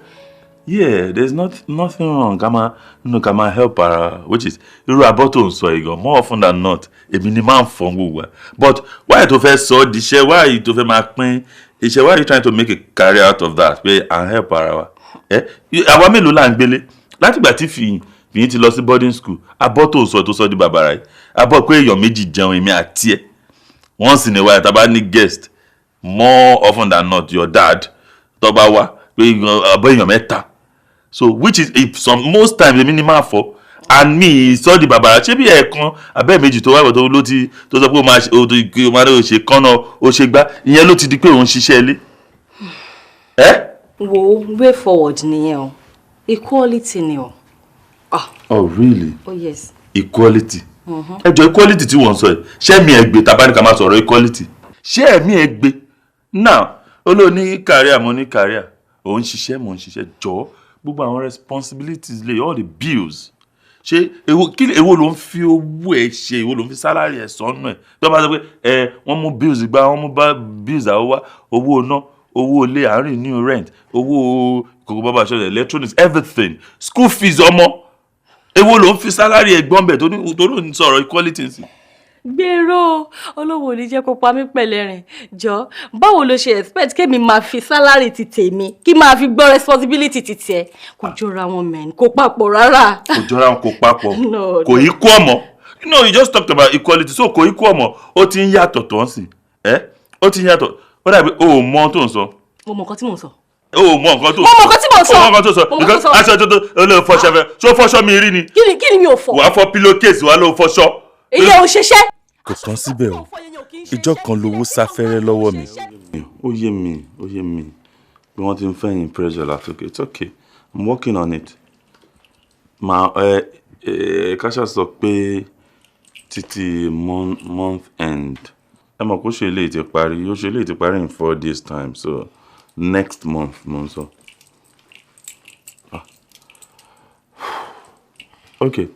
Yeah, there's not nothing wrong. Ká máa nínú ká máa help ara, which is irú abọ́ tó ń sọ yìí gan, more often than not, èmi ni máa ń fọ́n gbogbo wa. But why tó fẹ́ sọ ọ́ di iṣẹ́? Why tó fẹ́ máa pín iṣẹ́? Why are you trying to make a career out of that? Pé à ń help ara wa. Ẹ àwa mélòó là ń gbélé? Látìgbà tí Fìyìn ti lọ sí boarding school, abọ́ tó ń sọ tó sọ di bàbàrà yìí, abọ́ pé èèyàn méjì jẹun, èmi àti ẹ̀. Once in a while, tá a bá ní guest, more often than not, your dad tó bá wá, pé abọ́ èèyàn mẹ́ta, so which is if some most times, èmi ni máa fọ and me sọ di bàbàrà. Ṣé bí ẹ̀ẹ̀kan abẹ́ méjì tó wá bọ̀ tó ló ti tó sọ pé ó máa ṣe, ó tó máa ṣe kánná, ó ṣe gbá, ìyẹn ló ti di pé òun ṣiṣẹ́ ilé. Ẹ́. Wo, way forward nìyẹn o, equality ni o. Ah. Oh, really? Oh yes. Equality. Ẹ jọ, equality tí wọ́n ń sọ yìí, ṣé ẹ̀mí ẹ̀ gbé? Tàbá ní ká máa sọ̀rọ̀ equality, ṣé ẹ̀mí ẹ̀ gbé? Now, olóò ní career, mo ní career, òun ṣiṣẹ́, mò ń ṣiṣẹ́. Jọ, gbogbo àwọn responsibilities lè, all the bills, ṣé èwo kí èwo ló ń fi owó ẹ ṣe? Èwo ló ń fi salary ẹ sọnù ẹ tó bá sọ pé ẹ wọ́n mú bills gbá, wọ́n mú bá bills àwọn wá, owó iná, owó ilé àárín, new rent, owó kòkó bàbá aṣọ, electronics, everything, school fees ọmọ, èwo ló ń fi salary ẹ gbọ́n bẹ̀ tó ní tó ló ń sọ̀rọ̀ equality sí? Gbèrò olówó ò ní jẹ́ kó pa mí pẹ̀lẹ́ rìn. Jọ, báwo ló ṣe expect kémi máa fi salary ti tèmi kí máa fi gbọ́ responsibility ti tiẹ̀? Kò jọra wọn mẹ́rin, kò papọ̀ rárá. Kò jọra wọn, kò papọ̀. No, kò no. í kú ọmọ. No, you just talked about equality, so kò í kú ọmọ. Ó ti ń yàtọ̀ tó ń sìn. Ẹ́, ó ti ń yàtọ̀. Ó dàbí o ò mọ ohun tó ń sọ. Mo mọ nǹkan tí mò ń sọ. O ò mọ nǹkan tó ń Mo sọ. mọ nǹkan tí mò ń sọ. O mọ nǹkan tó ń sọ. Mo mọ nǹkan tó ń Because sọ. aṣọ tó olóò fọṣọ fẹ. Ṣé o fọṣọ mi rí ni? Kí ni mi ò fọ? Wàá fọ pillowcase, wàá lóò fọṣọ. Ìyẹn ò ṣiṣẹ́. Kò tán síbẹ̀ o, ìjọ kan lowó sáfẹ́rẹ́ lọ́wọ́ mi. Ó yé mi, ó yé mi bí wọ́n ti ń fẹ̀yìn pressure látòkè. It's okay, I'm working on it. Ma ẹ ẹ káṣá sọ pé títí month end, ẹ mọ̀ kó ṣe eléyìí ti parí, ó ṣe eléyìí ti parí in 4 days time, so next month mo ń sọ. Ah. Okay,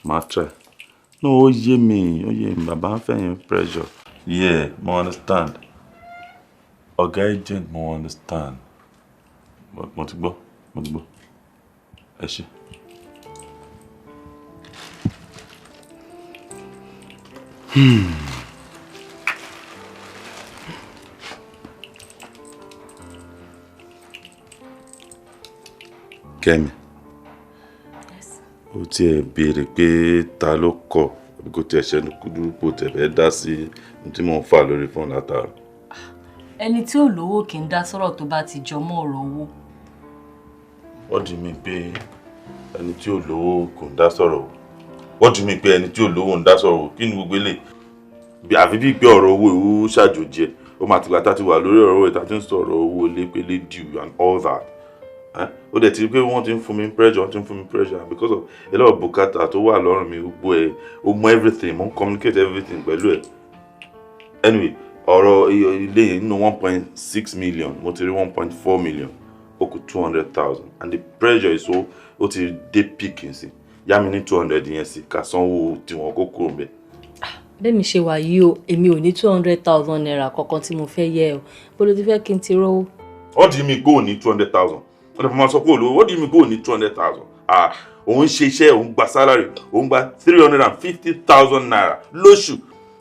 màá try. No, ó yé mi, ó yé mi, bàbá ń fẹ̀yìn pressure. Yeah, mo understand. Ọ̀gá agent, mo understand. Mo ti gbọ́, mo ti gbọ́. Ẹ ṣé. Kẹ́mi, ó tiẹ̀ béèrè pé ta ló kọ̀ àbí kò tiẹ̀ ṣẹnu kúdúrú kò tẹ̀ fẹ́ dá sí ohun tí mò ń fà lórí fóònù látàárọ̀. Ẹni tí ò lówó kì í dá sọ̀rọ̀ tó bá ti jọ mọ́ ọ̀rọ̀ owó. What do you mean pé ẹni tí ò lówó kò ń dá sọ̀rọ̀ o? What do you mean pé ẹni tí ò lówó ń dá sọ̀rọ̀ o? Kí ni gbogbo eléyìí? Àfi bíi pé ọ̀rọ̀ owó ìwú ṣàjòjì ẹ̀. Ó máa tìgbà tá a ti wà lórí ọ̀rọ̀ owó, ìta tí ń sọ̀rọ̀ owó lépele due and all that. Eh? Ó dẹ̀ ti rí pé wọ́n ti ń fún mi pressure, wọ́n ti ń fún mi pressure, and because of a lot of bùkátà tó wà lọ́rùn mi, gbogbo ẹ̀, ó mọ everything, mo ń communicate everything pẹ̀lú ẹ̀. Anyway, ọ̀rọ̀ ilé yẹn, nínú 1.6 million, mo ti rí 1.4 million, ó kù 200,000, and the pressure is so, ó ti dé peak nsìn. Yá mi ní 200 yẹn sí ká sanwó tiwọn kó kúrò ńbẹ̀. Bẹ́ẹ̀ mi ṣe wà yìí o, èmi ò ní ₦200,000 kankan tí mo fẹ́ yẹ o. Bó ló ti fẹ́ kí n ti rówó? What do you mean go ní 200,000? Wọ́n ti máa sọ pé olówó. What do you mean go ní 200,000? Ah, òun ṣe iṣẹ́, òun gba salary, òun gba ₦350,000 lóṣù.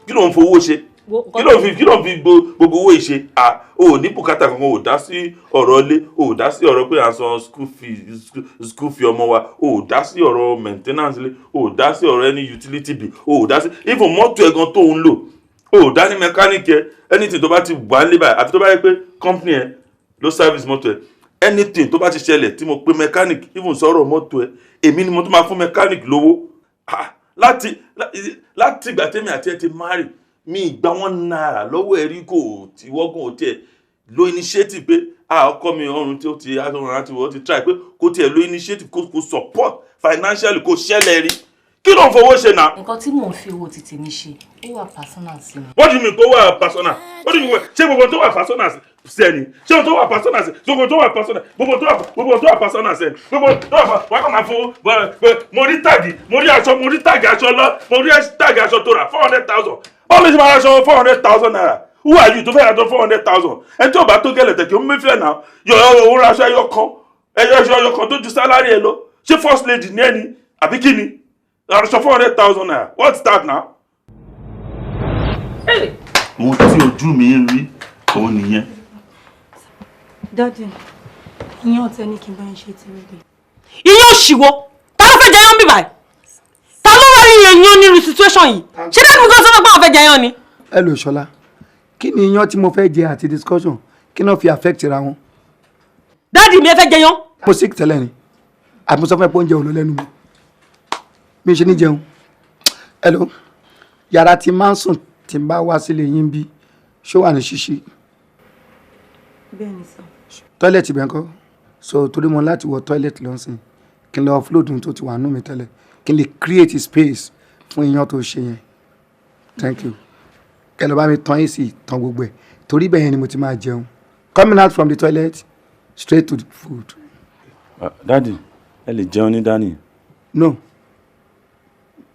Kí ló ń fowó ṣe? Kí ló ń fi gbogbo owó yìí ṣe? Ah, o ò ní bùkátà kankan, o ò dá sí ọ̀rọ̀ ilé, o ò dá sí ọ̀rọ̀ pé à ń san school fee, school fee ọmọ wa, o ò dá sí ọ̀rọ̀ maintenance ilé, o ò dá sí ọ̀rọ̀ any utility bill, o ò dá sí even mọ́tò ẹ̀gan tó ń lò, o ò dá ní mechanic ẹ. Anything tó bá ti wà nílé báyìí, àfi tó bá yẹ pé company ẹ ló service mọ́tò ẹ, anything tó bá ti ṣẹlẹ̀ tí mo pe mechanic, even sọ̀rọ̀ mọ́tò ẹ, èmi ni mo tún máa fún mechanic lówó. Ah, láti ìgbà tẹ́mi àti ẹ ti marry, mi ìgbà wọn náírà lọ́wọ́ ẹ rí. Kò tí wọ́gùn ò tiẹ̀ lo initiative pé, ah, ọkọ mi, ọrùn tí ó ti ọrùn àti wọ́n ti try pé kó tiẹ̀ lo initiative kó support financially, kó ṣẹlẹ̀ rí. Kí ló ń fowó ṣe náà? Nǹkan tí mò ń fi owó títì mi ṣe, ó wà personal sí mi. What do you mean kó wà personal? What do you mean? Ṣé gbogbo tó wà personal sí ẹni? Ṣé gbogbo tó wà personal sí, gbogbo tó wà personal, gbogbo tó wà personal sí ẹni, gbogbo tó wà wà kàn máa fowó? Mo rí tag, mo rí aṣọ, mo rí tag aṣọ lọ, mo rí tag aṣọ tó rà 400,000. Báwo ló ṣe máa ra aṣọ ₦400,000? Who are you tó fẹ́ ra aṣọ 400,000? Ẹni tí ò bá tó gẹ̀lẹ̀ tẹ̀kẹ́ ó mẹ́fẹ́ náà yọ òun ra aṣọ ẹyọ kan, ẹyọ aṣọ ẹyọ kan tó ju salary ẹ lọ. Ṣé first lady ní ẹni àbí kí ni? Aṣọ ₦400,000, what's that now? Ohun tí ojú mi ń rí òun nìyẹn. Daddy, ìyẹn ọ̀tẹ̀ ní kí n bá ń ṣe ti rí. Iyán òṣìwọ́, ta ló fẹ́ jẹyán bíbà? Ta ló wá rí èèyàn nínú situation yìí? Ṣé dáàbò kan sọ pé àwọn fẹ́ jẹyán ni? Ẹ lò ṣọlá, kí ni iyán tí mo fẹ́ jẹ àti discussion, kí náà fi affect ra wọn? Daddy mi, ẹ fẹ́ jẹyán. Mo sick tẹ́lẹ̀ ni, àbí mo sọ fún ẹ pé oúnjẹ ò lọ lẹ́nu mi? Mi ṣe ní jẹun. Hello, yàrá tí máa ń sùn tí n bá wá sílé yín bí, ṣó wà ní ṣíṣí? Bẹ́ẹ̀ ni sir. Toilet bẹ́ẹ̀ kọ́? So torí mo láti wọ toilet lọ́sìn, kí n lọ offload ohun tó ti wà nú mi tẹ́lẹ̀, kí n lè create space fún iyán tó ṣe yẹn. Thank you. Kẹ́ lọ bá mi tan AC, tan gbogbo ẹ̀, torí bẹ́ẹ̀ yẹn ni mo ti máa jẹun, coming out from the toilet straight to the food. Daddy, ẹ lè jẹun ní dining. No,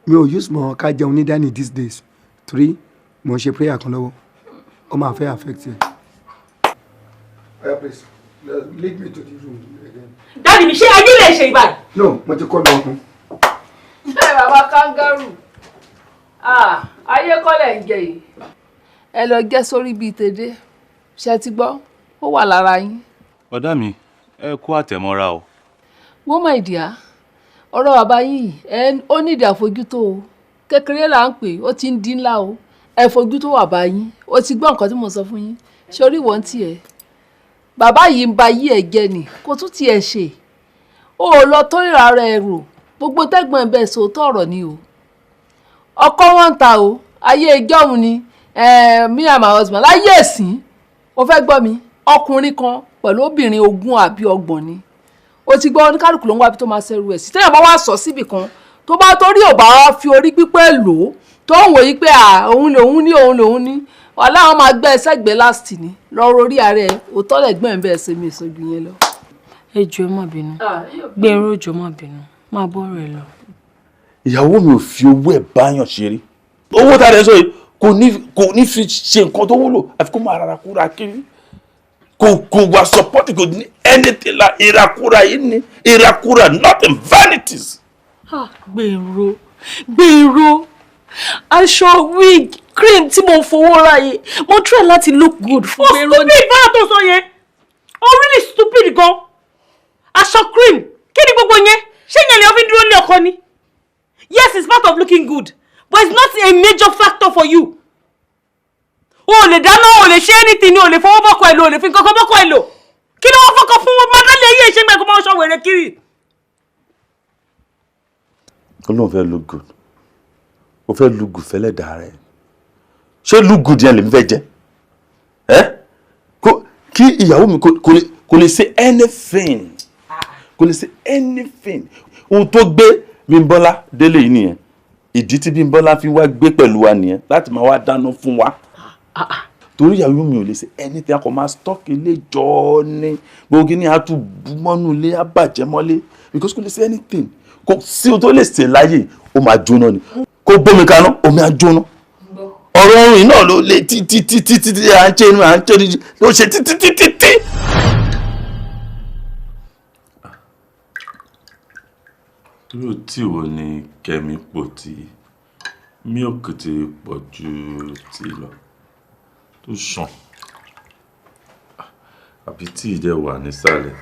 mi ò use mọ ká jẹun ní dining these days, torí mo ń ṣe prayer kan lọ́wọ́, ó máa fẹ́ affect ẹ. Oya, please lead me to the room again. Daddy mi, ṣé ayé lè ṣe ìbàdí? No, mo ti kọ́ lọ ọkùn. Ẹ bàbá kangaroo, ah, ayé kọ́lẹ̀. tẹ́ ẹ̀ ń jẹ yìí, ẹ lọ jẹ́ sórí bíi tèdè. Ṣe ti gbọ́? Ó wà lára yín. Ọ̀dà mi, ẹ kú àtẹ̀mọ́ra o. Wọ́n mọ̀ ìdíyà ọ̀rọ̀ bàbá yìí, ẹ ó nídìí àfojútó o. Kékeré là ń pè, ó ti ń dín ńlá o. Ẹ fojútó bàbá yín. Ó ti gbọ́ nǹkan tí mo sọ fún yín? Sórí ìwọ̀n tiẹ̀, bàbá yìí ń ba yí ẹ̀ jẹ ni, kò tún tiẹ̀ ṣe. Ó lọ tó ìrà rẹ̀ rò gbogbo tẹ́gbọ̀n ẹ̀ bẹ́ẹ̀, sòótọ́ ọ̀rọ̀ ni o. Ọkọ wọn ń ta o. Ayé ìjọ́hun ni me and my husband. Láyé ẹ̀sìn, o fẹ́ gbọ́ mi, ọkùnrin kan pẹ̀lú obìnrin 20 àbí 30 ni. O ti gbọ́? Oníkálukú ló ń wá bí tó máa ṣẹ́rù ẹ̀ sí. Téèyàn bá wá sọ síbì kan, tó bá torí ò bá fi orí pípẹ́ lò ó, tó ń wòye pé òun lòun ní, òun lòun ní, wàhálà, wọn máa gbẹ́ ẹsẹ̀gbẹ́ last ni. Lọ́rọ̀ orí ààrẹ òótọ́ lẹ̀gbọ́n ẹ̀ bẹ́ẹ̀ ṣe mí ìsojú yẹn lọ. Ẹ jọ̀ọ́, ẹ má bínú. Gbèrò, jọ̀ọ́ má bínú, máa bọ́rọ̀ ẹ lọ. Ìyàwó mi ò fi owó ẹ̀ báyàn ṣeré. Owó tá a lè sọ yìí, kò ní fi ṣe nǹkan tó wúlò, àfi kó máa rárá kúra kiri. Kò wà support, kò ní anything la ìràkúra yìí ní ìràkúra, nothing, vanities. Gbèrò, Gbèrò, aṣọ, wig, cream tí mo fowó ra yìí, mo try láti look good fún Gbèrò ni. Ó stupid bára tó sọ yẹn, ó really stupid gan. Aṣọ, cream, kí ni gbogbo yẹn? Ṣé yẹn lè fi dúró ní ọkọ ni? Yes, it's part of looking good, but it's not a major factor for you. O ò lè dáná, o ò lè ṣe anything, o ò lè fọwọ́ bọ́kọ ẹ̀ lò, o ò lè fi nǹkan kan bọ́kọ ẹ̀ lò. Kí ni wọ́n fọkọ fún wọn? Máa dálé ayé ìṣe gbẹ̀gbẹ̀, máa ń ṣọ wèrè kiri. Ó lóun fẹ́ look good, ó fẹ́ look good fẹ́lẹ́ dà rẹ̀. Ṣé look good yẹn lèmi fẹ́ jẹ́ ẹ́? Kó kí ìyàwó mi kò lè ṣe anything, kò lè ṣe anything. Ohun tó gbé Bímbọ́lá délé yìí nìyẹn. Ìdí tí Bímbọ́lá fi wá gbé pẹ̀lú wa nìyẹn, láti máa wá dáná fún wa, torí ìyàwó mi ò lè ṣe anything. A kò máa stock ilé jọ ní gbogbo ní a tún bú mọ́nú ilé, á bàjẹ́ mọ́lé, because kò lè ṣe anything. Kò sí ohun tó lè ṣe láyè, ó máa jóná ni. Kó gbómi kaná, omi á jóná. Ọ̀rọ̀ orin náà ló lé títí títí títí, à ń ṣe inú, à ń ṣe ní ló ṣe títí títí tí. Irú tí wo ni Kẹ́mi pò tí milk ti pọ̀ ju tíì lọ tó ṣàn, àbí tíì dẹ̀ wà nísàlẹ̀?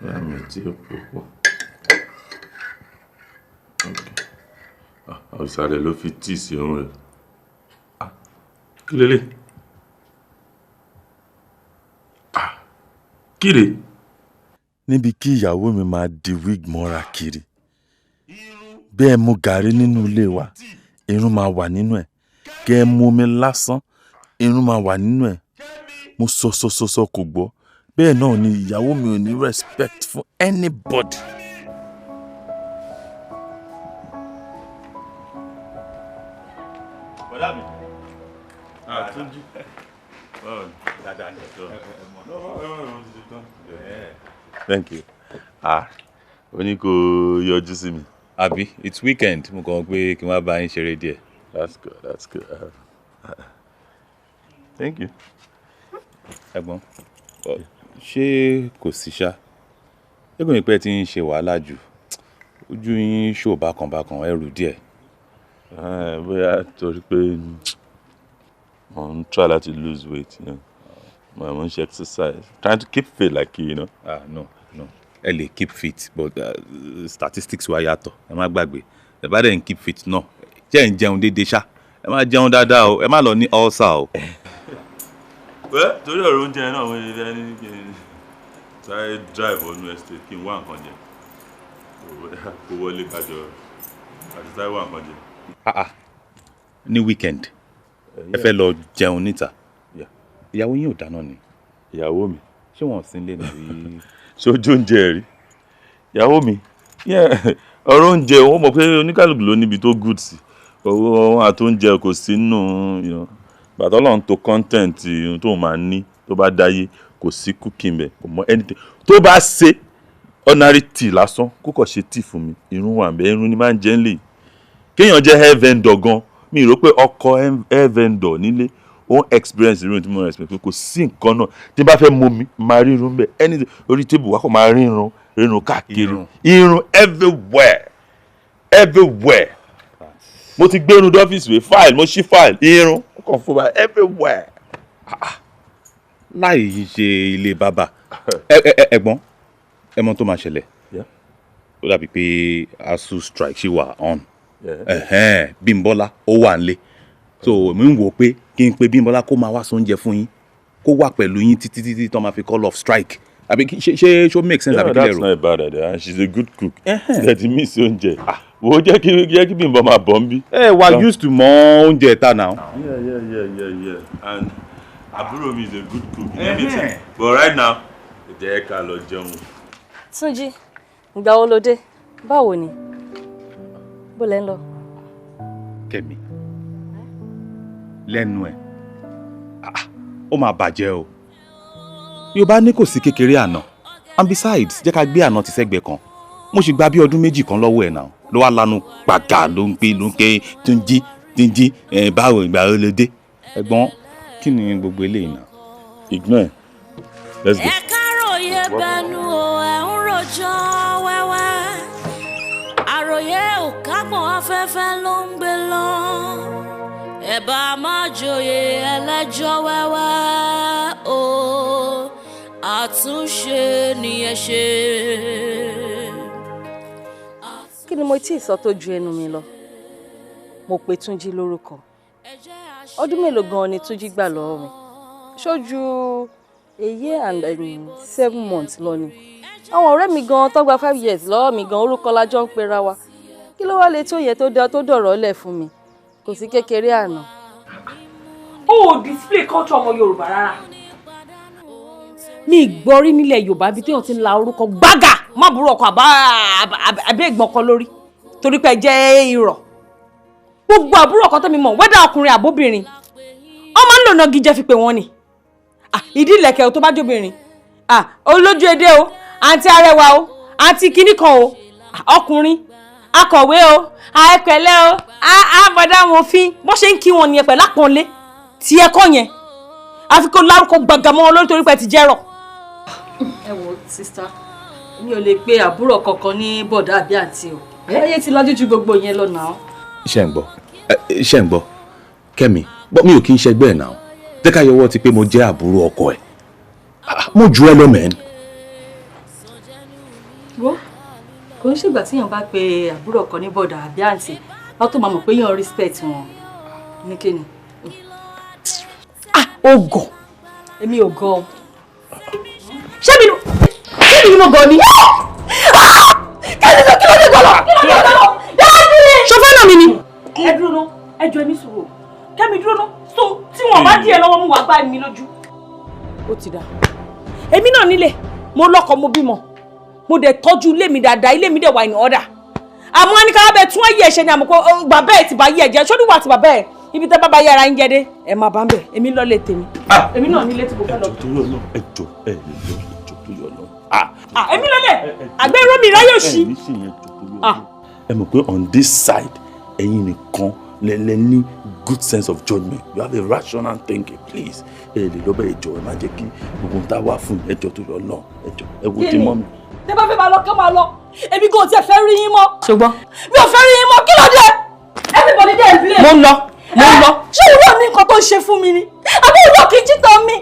Bóyá mi ò tí ì pò pọ̀. Ìsàlẹ̀ ló fi tíì sí ohun rẹ̀. Kí lélẹ̀? Kí rèé? Níbi kí ìyàwó mi máa di wig mọ́ra kiri, bí ẹ mu gàrí nínú ilé wa, irun máa wà nínú ẹ̀. Kí ẹ mu omi lásán, irun máa wà nínú ẹ̀. Mo sọ sọ sọ sọ, kò gbọ́. Bẹ́ẹ̀ náà ni ìyàwó mi ò ní respect fún anybody. Bọ̀dá mi. Àtúnjí. Báwo ni? Dáadáa ni. Thank you. Ah, o ní kó yọjú sí mi. Àbí, it's weekend, mo kàn pé kí n wá bá yín ṣeré díẹ̀. That's good, that's good. Thank you. Ẹ̀gbọ́n, ṣé kò sí ṣá? Ṣé kò ní pẹ́ tí ń ṣe wàhálà jù? Ojú yín ṣò bákan bákan, ẹrù díẹ̀. Bóyá torí pé mo ń try láti lose weight. Mo ń ṣe exercise, trying to keep fit like you. Ah, no, no. Ẹ lè keep fit, but statistics wa yàtọ̀. Ẹ má gbàgbé. Ẹ bá dẹ̀ ń keep fit náà, jẹ́ ń jẹun déédéé ṣá. Ẹ má jẹun dáadáa o, ẹ má lọ ní ulcer o. Well, torí ọ̀rọ̀ oúnjẹ náà, wọ́n yẹ ní kí n sáré drive wọnú estate kí n wá nǹkan jẹ. Kó wọlé kájọ àti sáré wá nǹkan jẹ. Ah ah, ní weekend, ẹ fẹ́ lọ jẹun níta? Ìyàwó yín ò dáná ni? Ìyàwó mi. Ṣé wọ́n sí nílé níbi? Ṣojú oúnjẹ rí ìyàwó mi? Ọ̀rọ̀ oúnjẹ, wọ́n mọ̀ pé oníkálukú ló níbi tó good sí. Owó àti oúnjẹ kò sí nínú bàtọ́ lọ́n tó content tó máa ní tó bá dáyé. Kò sí cooking bẹ̀, kò mọ anything. Tó bá ṣe ordinary tea lásán, kó kàn ṣe tea fún mi, irun wà bẹ́ẹ̀. Irun ni máa ń jẹ́ ńlẹ̀. Kéèyàn jẹ́ hair vendor gan, mi rò pé ọkọ hair vendor nílé ó ń experience irun tí mo respect. Pé kò sí nǹkan náà tí n bá fẹ́ mú mi, máa rí irun bẹ́ẹ̀. Anything orí table wa, kò máa rí irun, irun káàkiri, irun everywhere, everywhere. Mo ti gbé irun dọ́fíìsì wé file, mo ṣí file, irun kàn fún wa everywhere. Láì ṣe ilé bàbá. Ẹ̀gbọ́n, ẹ mọ̀ tó máa ṣẹlẹ̀. Ó dàbí pé ASUU strike ṣì wà on. Bímbọ́lá ó wà nílé. So èmi ń wò pé kí n pe Bímbọ́lá kó máa wá sóúnjẹ fún yín, kó wà pẹ̀lú yín títí títí tó máa fi call off strike. Àbí ṣé ṣó make sense? Àbí Yeah, kí lẹ that's rò? not a bad idea, and she's a good cook. Thirty miss oúnjẹ. Wo, jẹ́ kí Bímbọ́ máa bọ̀ ń bí. Ẹ wà used to mọ oúnjẹ ìta náà. Yeah. And àbúrò mi is a good cook in anything. But right now, jẹ́ ká lọ jẹun. Túnjí, ìgbà wo ló dé? Báwo ni? Bó lẹ́ ń lọ? Kẹ́mi, lẹ́nu ẹ̀, ah, ó máa bàjẹ́ o. Yorùbá ní kò sí kékeré àná, and besides, jẹ́ ká gbé àná ti sẹ́gbẹ̀ẹ́ kan. Mo sì gba bí ọdún 2 kan lọ́wọ́ ẹ̀ náà, ló wá lanu gbàgà, ló ń pè, ló ń ké, Túnjí, Túnjí, ẹ̀, báwo, ìgbà wo ló dé? Ẹ̀gbọ́n, kí ni gbogbo eléyìí náà? Ignore ẹ̀. Let's go. Ẹ káròyé bẹnu o, ẹ ń rojọ́ wẹ́wẹ́. Àròyé ò kágbọ̀n, afẹ́fẹ́ ló ń gbé lọ. Ẹ bá má joyè ẹlẹ́jọ́ wẹ́wẹ́ o, àtúnṣe ni ẹ ṣe. Kí ni mo tí ì sọ tó ju ẹnu mi lọ? Mo pe Túnjí lórúkọ. Ọdún mélòó gan-an ni Túnjí gbà lọ́wọ́ mi? Ṣojú a year and 7 months lọ ni. Àwọn ọ̀rẹ́ mi gan-an tó gba 5 years lọ́wọ́ mi gan, orúkọ la jọ ń pera wa. Kí ló wá lè tó yẹ tó dá tó dọ̀rọ̀ lẹ̀ fún mi? Kò sí kékeré àná. Ó ò display culture ọmọ Yorùbá rárá. Mi gbọ́ rí nílẹ̀ Yorùbá bíi téèyàn ti ń la orúkọ gbága má burú ọkọ àbá àbí ẹ̀gbọ́n kan lórí torí pé ẹ jẹ́ irọ́. Gbogbo àbúrò ọkọ tẹ́mi mọ̀, wẹ́dà ọkùnrin àbóbìnrin, wọ́n máa ń lò náà gíjẹ́ fi pè wọ́n ni. Ah, ìdí ìlẹ̀kẹ̀ o, tó bá jóbìnrin, ah, olójú edé o, àǹtí arẹwà o, àǹtí kinní kan o. Ah, ọkùnrin, akọ̀wé o, àẹpẹ̀lẹ́ o, àbọ̀dá wọn fín bó ṣe ń kí wọn nìyẹn pẹ̀lú àpọ́nlé tí ẹ kọ́ yẹn, àfi kó lárúkọ gbàgàmọ́ wọn lórí torí pé ẹ ti jẹ́rọ̀. Ẹ wo, sister, mi ò lè pe àbúrò kankan ní bọ̀dá àbí àǹtí o. Ayé ti lajú ju gbogbo yẹn lọ náà. Ṣé ń gbọ́? Ṣé ń gbọ́, Kẹ́mi? Bọ́ mi ò kí ń ṣẹgbẹ́ ẹ̀ náà. Jẹ́ ká yọwọ́ ti pé mo jẹ́ àbúrò ọkọ ẹ̀. Ah, mo jù ẹ lọ, mẹ́rin. Wo, kò ń ṣègbà tíyàn bá pe àbúrò ọkọ ní bọ̀dà àbí àǹtí wọ́n tó máa mọ̀ pé yàn respect wọn ní kíni. Ah, ó gọ̀. Èmi ò gọ̀ o. Ṣé mi ni mo gọ̀ ni? Kẹ́mi, kí ló dé gọ̀lọ̀? Kí ló dé gọ̀lọ̀? Daddy! Ṣo fẹ́ nà mí ni? Ẹ dúró ná, ẹ jọ, ẹ ní sùúrù. Kẹ́mi, dúró ná, so tí wọn bá díẹ̀ lọ́wọ́ mú, wàá gbá mi lójú. Ó ti dà. Èmi náà nílé, mo lọ́kọ, mo bímọ. Mo dẹ̀ tọ́jú ilé mi dáadáa, ilé mi dẹ̀ wà in order. Àmọ́ ní ká bẹ tún ayé ẹ̀ṣẹ̀ ni, àmọ́ kó bàbá ẹ̀ ti bá yé ẹ̀jẹ̀, ṣó níwà àti bàbá ẹ̀. Ibi tẹ́ bá bá yára ń jẹ dé, ẹ máa bá ń bẹ̀, èmi lọ lé tèmi. Èmi náà nílé tí mo fẹ́ lọ. Torí Ọlọ́run, ẹ jọ̀ọ́, ẹ lè lọ, ẹ jọ̀ọ́, torí Ọlọ́run. Ah, Ah, èmi lọ lé, àgbẹ̀rọ mi ráyè òṣì. Ẹ ní ṣe yẹn, jọ̀ọ́, torí Ọlọ́run. Ẹ mọ̀ pé on this side, ẹ̀yin nìkan lẹ ní good sense of judgement. You have a rational thinking. Please, ẹ lè lọ bẹ́ẹ̀, jọ̀ọ́, ẹ má jẹ́ kí gbogbo ohun tá a wà fún, ẹ jọ̀ọ́, torí Ọlọ́run, ẹ jọ̀ọ́, ẹ wo ti mọ́ mi. Tẹ́ bá fẹ́ máa lọ, kán máa lọ. Èmi kò tiẹ̀ fẹ́ rí yín mọ́. Ṣùgbọ́n Mi ò fẹ́ rí yín mọ́. Kí ló dé? Everybody dey blame. Mo ń lọ, mo ń lọ. Ṣé ìwọ ní nǹkan tó ń ṣe fún mi ni? Àbí ìwọ kì í jí tán mi?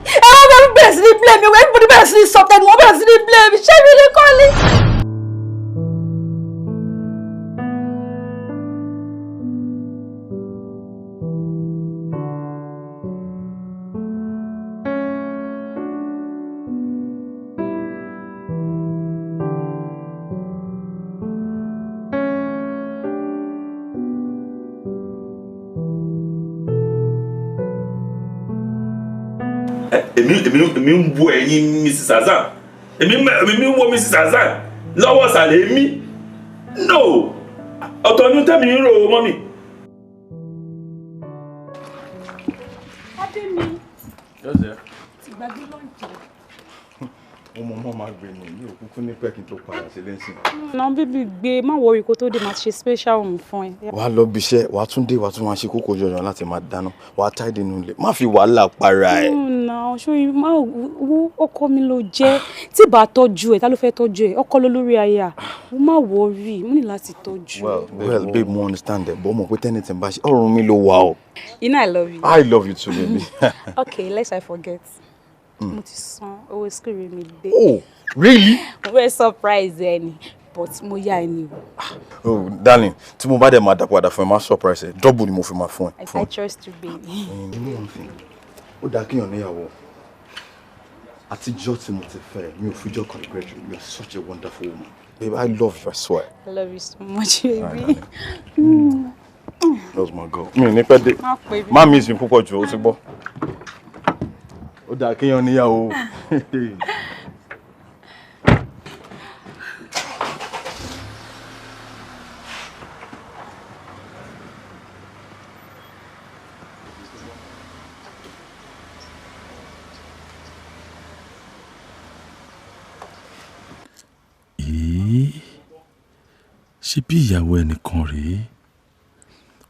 Ẹ wọ́n bẹ̀rẹ̀ sí ní blame mi, everybody bẹ̀rẹ̀ sí ní sọ tẹnu, wọ́n bẹ̀rẹ̀ sí ní blame mi. Ṣé mi ní kọ́ ni? Èmi ń wo ẹ̀yin Mrs. Hasan, èmi ń wo Mrs. Hasan lọ́wọ́ ìsàlẹ̀. Èmi no, ọ̀tọ̀ ní tẹ́mi ń rò ó mọ́ mi. Adé mi ti gbàgbé lọ́njẹ́. Mo mọ̀ máa gbé ni, mi ò kúkú ní pẹ́ kí n tó padà sílé ńsìn. Náà baby gbé, má worry, kó tó dé máa ṣe special òun fún ẹ. Wàá lọ bí iṣẹ́, wàá tún dé, wàá tún máa ṣe kókó jọjọ láti máa dáná, wàá tidy inú ilé, má fi wàhálà para ẹ̀. Náà ṣó má wo ọkọ mi ló jẹ́, tí bá tọ́jú ẹ̀, ta ló fẹ́ tọ́jú ẹ̀? Ọkọ ló lórí aya. Mo má worry, mo ní láti tọ́jú ẹ̀. Well, babe, mo understand ẹ̀, but mo mọ̀ pé tẹ́ni tí ń bá ṣe, ọrùn mi ló wà o. You know I love you. I love you too, baby. Okay, lest I forget. Mo ti san owó school mi dé. Oh, really? Mo fẹ́ surprise ẹ ni, but mo yá ẹ ni o. Oh, darling, tí mo bá dẹ̀ máa dà padà fún ẹ, má surprise ẹ, double ni mo fi máa fún ẹ. I trust you, baby. You know one thing, ó dáa kéèyàn níyàwó. Àtijọ́ tí mo ti fẹ́, mi ò fijọ́ kan regret you. You are such a wonderful woman. Babe, I love you, I swear. I love you so much, baby. That's my girl. Mi ò ní pẹ́ dé. Má pẹ́ bí. Má miss mi púpọ̀ jù, ó ti gbọ́. Ó dáa kéèyàn níyàwó. Èé, ṣé bí ìyàwó ẹnìkan rèé?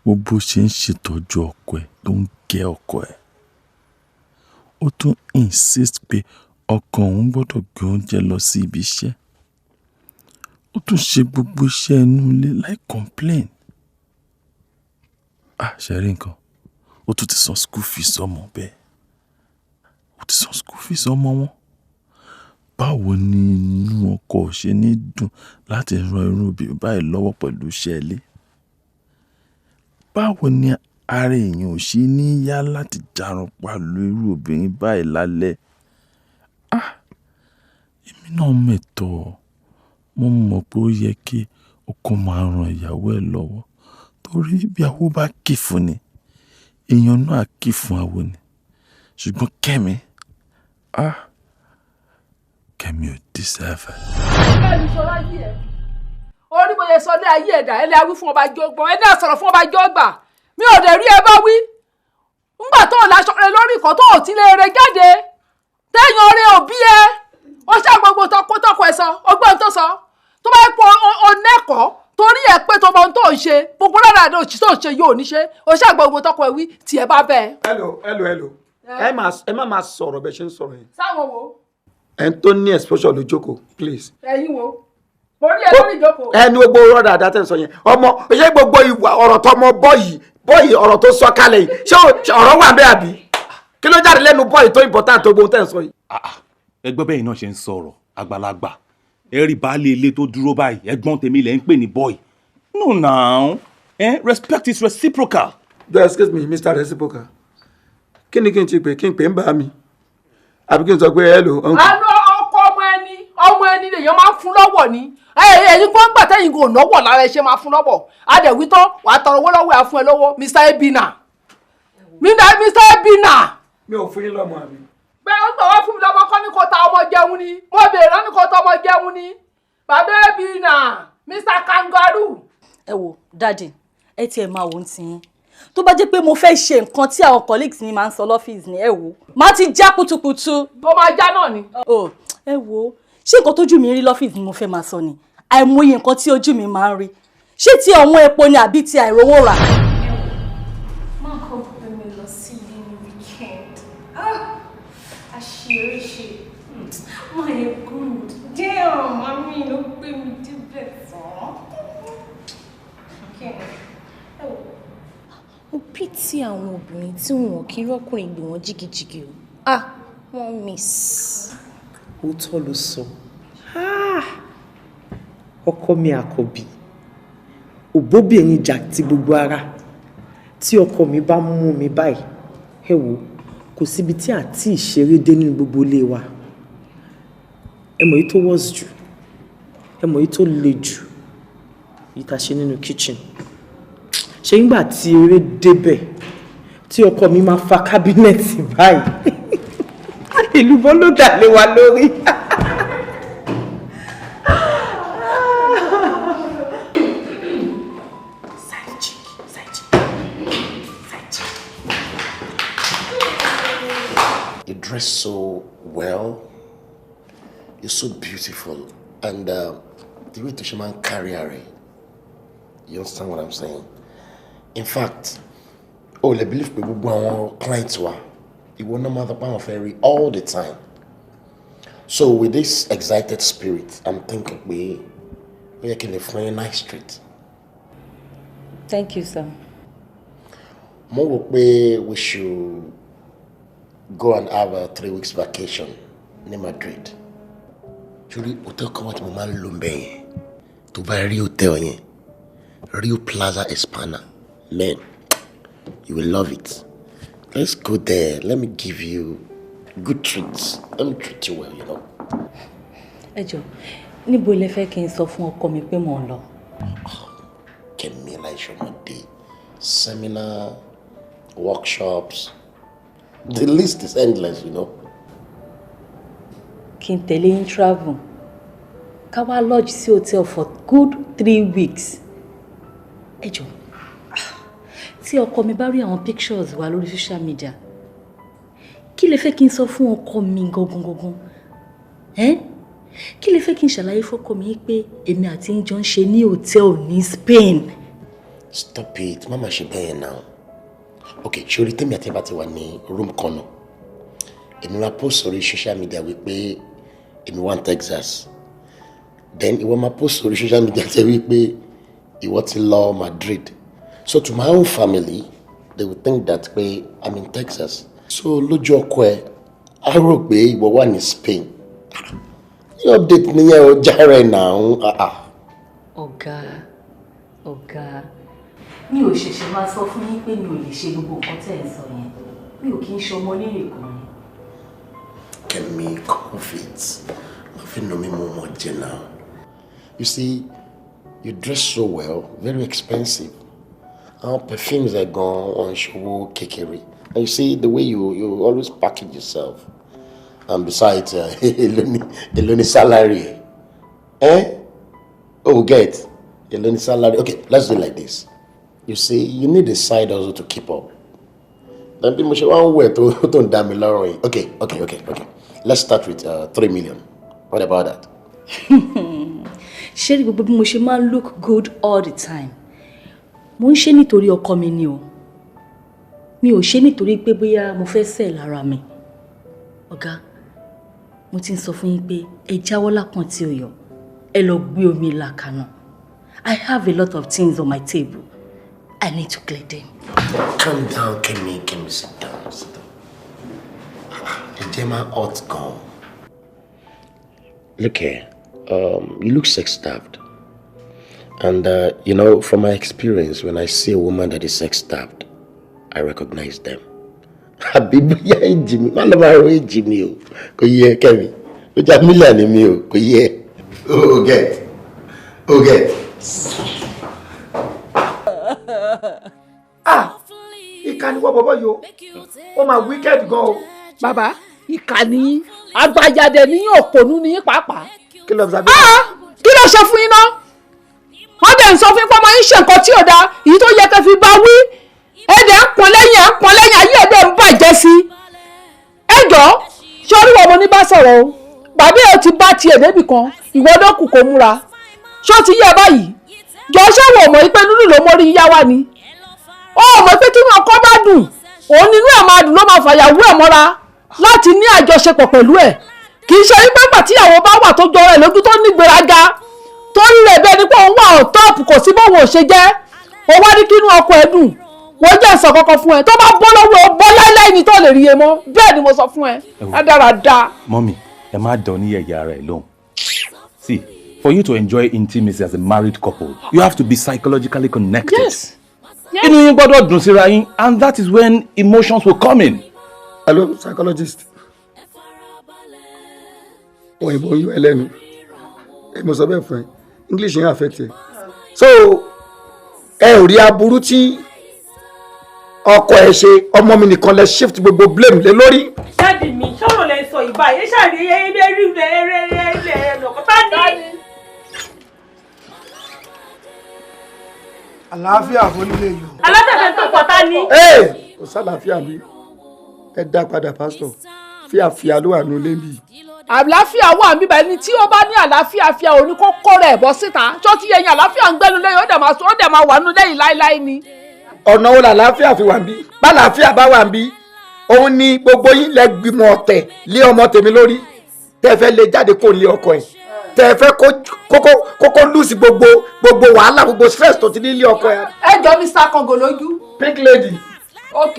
Wo bó ṣe ń ṣètọ́jú ọkọ ẹ̀ tó ń gẹ́ ọkọ ẹ̀. Ó tún insist pé ọkọ òun gbọ́dọ̀ gbé oúnjẹ lọ sí ibi iṣẹ́. Ó tún ṣe gbogbo iṣẹ́ inú ilé láì complain. Ah, ṣe rí nǹkan. Ó tún ti san school fees ọmọ bẹ́ẹ̀. Ó ti san school fees ọmọ wọn. Báwo ni inú ọkọ ò ṣe ní dùn láti ran irú obìnrin báyìí lọ́wọ́ pẹ̀lú iṣẹ́ ilé? Báwo ni ara èèyàn ò ṣe ní yá láti jarun pálù irú obìnrin báyìí lálẹ́? Ah, èmi náà mẹ̀tọ́. Mo mọ̀ pé ó yẹ kí ọkọ máa ran ìyàwó ẹ̀ lọ́wọ́, torí bí awo bá kì fún ni, èèyàn náà á kì fún awo ni. Ṣùgbọ́n Kẹ́mi, ah, Kẹ́mi ò deserve ẹ̀. Bẹ́ẹ̀ni sọlá yí ẹ. Orí bóyá sọ ní ayé ẹ̀dá ẹ lè wí fún ọba jọgbọ́n, ẹ náà sọ̀rọ̀ fún ọba jọgbà. Mi ò dẹ̀ rí ẹ bá wí. Ńgbà tó o láṣọ rẹ lórí ìkọ́ tó o ti lè rẹ jáde. Téèyàn rẹ òbí ẹ. Ó ṣá gbogbo tọkọ ẹ sọ, ọgbọ́n tó sọ. Tó bá pọ̀ o nẹ́kọ̀ọ́ torí ẹ pé tó mọ ohun tó ń ṣe, gbogbo rárá àdó òṣì tó ń ṣe yóò ní ṣe. Ó ṣá gbogbo tọkọ ẹ wí tí ẹ bá bẹ́ẹ̀. Hello, hello, hello. Ẹ má máa sọ̀rọ̀ bẹ́ẹ̀ ṣe ń sọ̀rọ̀ yẹn. Sáwọn wo? Ẹni tó ní exposure ló jókòó, please. Ẹ̀yin wo? Mo rí ẹ lórí ìjókòó. Ẹni gbogbo ọ̀rọ̀ dáadáa tẹ̀ ń sọ yẹn. Ọmọ ṣé gbogbo ìwà ọ̀rọ̀ tọmọ bọ́yì bọ́yì ọ̀rọ̀ tó sọ kalẹ̀ yìí ṣé ọ̀rọ̀ wà bẹ́ẹ̀ àbí? Kí ló jáde lẹ́nu bọ́yì tó important tó gbogbo tẹ̀ ń sọ yìí? Ẹgbẹ́ bẹ́ẹ̀ náà ṣe ń sọ̀rọ̀ àgbàlagbà. Ẹ rí baálé ilé tó dúró báyìí, ẹ̀gbọ́n tèmi lẹ̀ ń pè ní boy. No now, respect is reciprocal. Do excuse me, Mr. Reciprocal. Kí ni kí n ti pè kí n pè ń bá mi? Àbí kí n sọ pé hello uncle? Àná ọkọ ọmọ ẹni lèèyàn máa ń fún lọ́wọ́ ni. Ẹ̀yin gbọ́ngbà tẹ́yìn kò nọ́wọ́ lára ẹ ṣe máa fún lọ́wọ́. Adẹ̀wí tán, wàá tọrọ owó lọ́wọ́ ẹ̀ á fún ẹ lọ́wọ́. Mr. Ebina. Mr. Ebina. Mi ò fún yín lọ́mọ àbí. Bẹ́ẹ̀ ó gbà wá fún mi lọ́mọ kọ́ ní kò ta ọmọ jẹun ni. Mo bèèrè lọ́ní kò ta ọmọ jẹun ni. Bàbá Ebina, Mr. Kangaroo. Ẹ wo, daddy, ẹ tiẹ̀ máa wò ó ti yín. Tó bá jẹ́ pé mo fẹ́ ṣe nǹkan tí àwọn colleagues mi máa ń sọ lọ́fíìsì ni, ẹ wò, má ti já kutukutu. Tó máa já náà ni. Ó ẹ wò, ṣé nǹkan tójú mi rí lọ́fíìsì ni mo fẹ́ máa sọ ni? Àìmọye nǹkan tí ojú mi máa ń rí. Ṣé ti ọ̀wọ́n epo ni àbí ti àìrówó rà? Má kọ́ gbé mi lọ sí ilé ní weekend. Ah, àṣírí. My good. Damn, mami ló gbé mi débẹ̀ tán. Okay. Ẹ wò, mo pity àwọn obìnrin tí wọn kì í rọ́kùnrin gbé wọn jìgìjìgì o. Ah, wọ́n miss. Òótọ́ ló sọ. Ọkọ mi àkọ́bí, òbóbìnrin jà ti gbogbo ara. Tí ọkọ mi bá mú mi báyìí, ẹ wò, kò síbi tí àti ìṣeré dé nínú gbogbo ilé wa. Ẹ mọ̀ èyí tó worse jù, ẹ mọ̀ èyí tó le jù, èyí tá a ṣe nínú kitchen. Ṣé nígbà tí eré débẹ̀, tí ọkọ mi máa fa kábínẹ̀tì báyìí, èlùbọ́ ló dà lé wa lórí. Side chick, side chick, side chick. You dress so well. You're so beautiful and the way tó ṣe máa ń carry ara ẹ, you understand what I'm saying? In fact, o lè believe pé gbogbo àwọn clients wa, ìwọ náà máa ń pa àwọn fẹ́ rí all the time. So with this excited spirit, I'm thinking pé ó yẹ kí n lè fún ẹ nice treat. Thank you, sir. Mo rò pé we should go and have a 3 weeks vacation ní Madrid. Torí hotel kan wà tí mo máa ń lò ń bẹ̀ yẹn. Tó bá rí hotel yẹn, Rio Plaza Espana, man, you will love it. Let's go there. Let me give you good treats. Let me treat you well. Ẹ jọ̀ọ́, níbo lẹ fẹ́ kí n sọ fún ọkọ mi pé mò ń lọ? Kẹ́mi, láìsọmọdé, seminar, workshops, the list is endless. Kí n tẹ̀lé yín travel, ká wá lodge sí hotel for good 3 weeks. Ẹ jọ̀ọ́, tí ọkọ mi bá rí àwọn pictures wa lórí social media, kí lẹ fẹ́ kí n sọ fún ọkọ mi gangan gangan? Ẹ́, kí lẹ fẹ́ kí n ṣàlàyé fọ́kọ mi pé èmi àti yín jọ ń ṣe ní hotel ní Spain? Stop it, má má ṣe bẹ́ẹ̀ yẹn náà. Ok, ṣorí tèmi àti ẹ bá ti wà ní room kan náà, èmi máa post sórí social media wípé èmi wà ní Texas. Then ìwọ máa post sórí social media tẹ wípé ìwọ ti lọ Madrid. So to my own family, they will think that pé I'm in Texas. So lójú ọkọ ẹ, á rò pé ìwọ wà ní Spain. Ní update nìyẹn o, járe náà. Ọ̀gá, ọ̀gá, mi ò ṣẹ̀ṣẹ̀ máa sọ fún yín pé mi ò lè ṣe gbogbo nǹkan tẹ́ ẹ̀ ń sọ yẹn. Mi ò kí ń ṣọmọ onírè kan ni. Kẹ́mi, confit. Má fi nà mí, mo mọ̀ jẹ náà. You see, you dress so well, very expensive. Àwọn perfumes ẹ̀ gan wọn ṣòwò kékeré. And you see the way you always package yourself. And besides, èló ni salary ẹ? Oh, get. Èló ni salary. Okay, let's do it like this. You see, you need a side hustle to keep up. Then bí mo ṣe wá ń wẹ̀ tó ń dá mi lọ́rùn yìí. Okay. Let's start with 3 million. What about that? Ṣé rí gbogbo bí mo ṣe máa ń look good all the time, mo ń ṣe nítorí ọkọ mi ni o. Mi ò ṣe nítorí pé bóyá mo fẹ́ sẹ̀ lára mi. Ọ̀gá, mo ti ń sọ fún yín pé ẹ jáwọ́ lápọ̀n tí ó yọ, ẹ lọ gbé omi ìlà kaná. I have a lot of things on my table. I need to clear them. Calm down, Kemi. Kemi, sit down, sit down. Ǹjẹ́ máa hot gan. Look here, you look sex-starved. And, from my experience, when I see a woman that is sex-starved, I recognize them. Àbí bóyá èjì mi, má lọ máa ro èjì mi o, kò yẹ Kẹ́mi, ó já mílíọ̀nù mi o, kò yẹ. Oh, get, oh, get. Ah, ìkà ni wọ́n bọ̀bọ̀ yìí o, ó máa wicked gan o. Bàbá, ìkà ni, àgbàyàdẹ ní, òpònú ní pàápàá. Kí ló ń sábẹ́? Ah, kí ló ṣe fún yín náà? Wọ́n dẹ̀ ń sọ fún yín pé ọmọ yín ṣe nǹkan tí ò dáa, èyí tó yẹ kẹ́ fi bá wí. Ẹ dẹ̀ ń pọn lẹ́yìn, ẹ̀ ń pọn lẹ́yìn, ayé ẹ̀ dẹ̀ ń bàjẹ́ sí i. Ẹ jọ̀ọ́, ṣé orí wọn mo ní bá sọ̀rọ̀ o? Bàbá ẹ̀ ti bá tiẹ̀ débì kan, ìwọ ló kù kó múra. Ṣé ó ti yẹ báyìí? Jọ, ṣé wò mọ̀ pé nínú ló mórí yá wá ni? Ó mọ̀ pé tí ọkọ bá dùn, òun nínú ẹ̀ máa dùn, ló máa fàyàwó ẹ̀ mọ́ra láti ní àjọṣepọ̀ pẹ̀lú ẹ̀. Kì í ṣe wípé ìgbà tíyàwó bá wà tó jọra ẹ̀ lójú, tó ní gbéraga, tó rí rẹ̀ bẹ́ẹ̀ ni pé òun wà on top, kò sí bóun ò ṣe jẹ́. Ó wá ní kínú ọkọ ẹ̀ dùn. Wọ́n jẹ́ ìsọ̀ kankan fún ẹ, tó bá bọ́ lọ́wọ́ ẹ, bọ́ láíláí ni tó lè rí e mọ́. Bẹ́ẹ̀ ni mo sọ fún ẹ, rádaràda. Mummy, ẹ má dán ní ẹ̀yà ara ẹ̀ lóhùn. See, for you to enjoy intimacy as a married couple, you have to be psychologically connected. Yes. Inú yín gbọ́dọ̀ dùn síra yín, and that is when emotions will come in. Hello, psychologist. Òyìnbó ń yọ ẹ lẹ́nu. Èmi sọ bẹ́ẹ̀ fún ẹ, English yẹn affect ẹ. So ẹ ò rí aburú tí ọkọ ẹ ṣe, ọmọ mi nìkan lẹ shift gbogbo blame lé lórí. Daddy mi, sọ̀rọ̀ lẹ sọ ìbá yìí, ṣàrí eré eré eré eré eré lọ́kọ̀ tá ní. Àlàáfíà fún nílé yìí o. Aláfẹ́fẹ́ tó pọ̀ tá ní. Ee, kò sálàáfíà mi, ẹ dá padà. Pásítọ̀, fíàfíà ló wà ní ilé mi. Àlàáfíà wà níbẹ̀. Ẹni tí ó bá ní àlàáfíà fíà òní kó kó rẹ̀ bọ́ síta. Tó ti yẹ yín, àlàáfíà ń gbẹ́nu lẹ́yìn, ó dẹ̀ máa ó dẹ̀ máa wà nínú lẹ́yìn láéláé ni. Ọ̀nà wo làlàáfíà fi wà ń bí? Bálàáfíà bá wà ń bí, òun ni gbogbo yín lẹ gbìmọ̀ ọ̀tẹ̀ lé ọmọ tèmi lórí, tẹ́ fẹ́ lé jáde kó lé ọkọ ẹ̀, tẹ́ fẹ́ kókó lose gbogbo wàhálà, gbogbo stress tó ti ní lé ọkọ ẹ̀. Ẹ jọ, Mr. Kango lójú. Pink lady. Ok,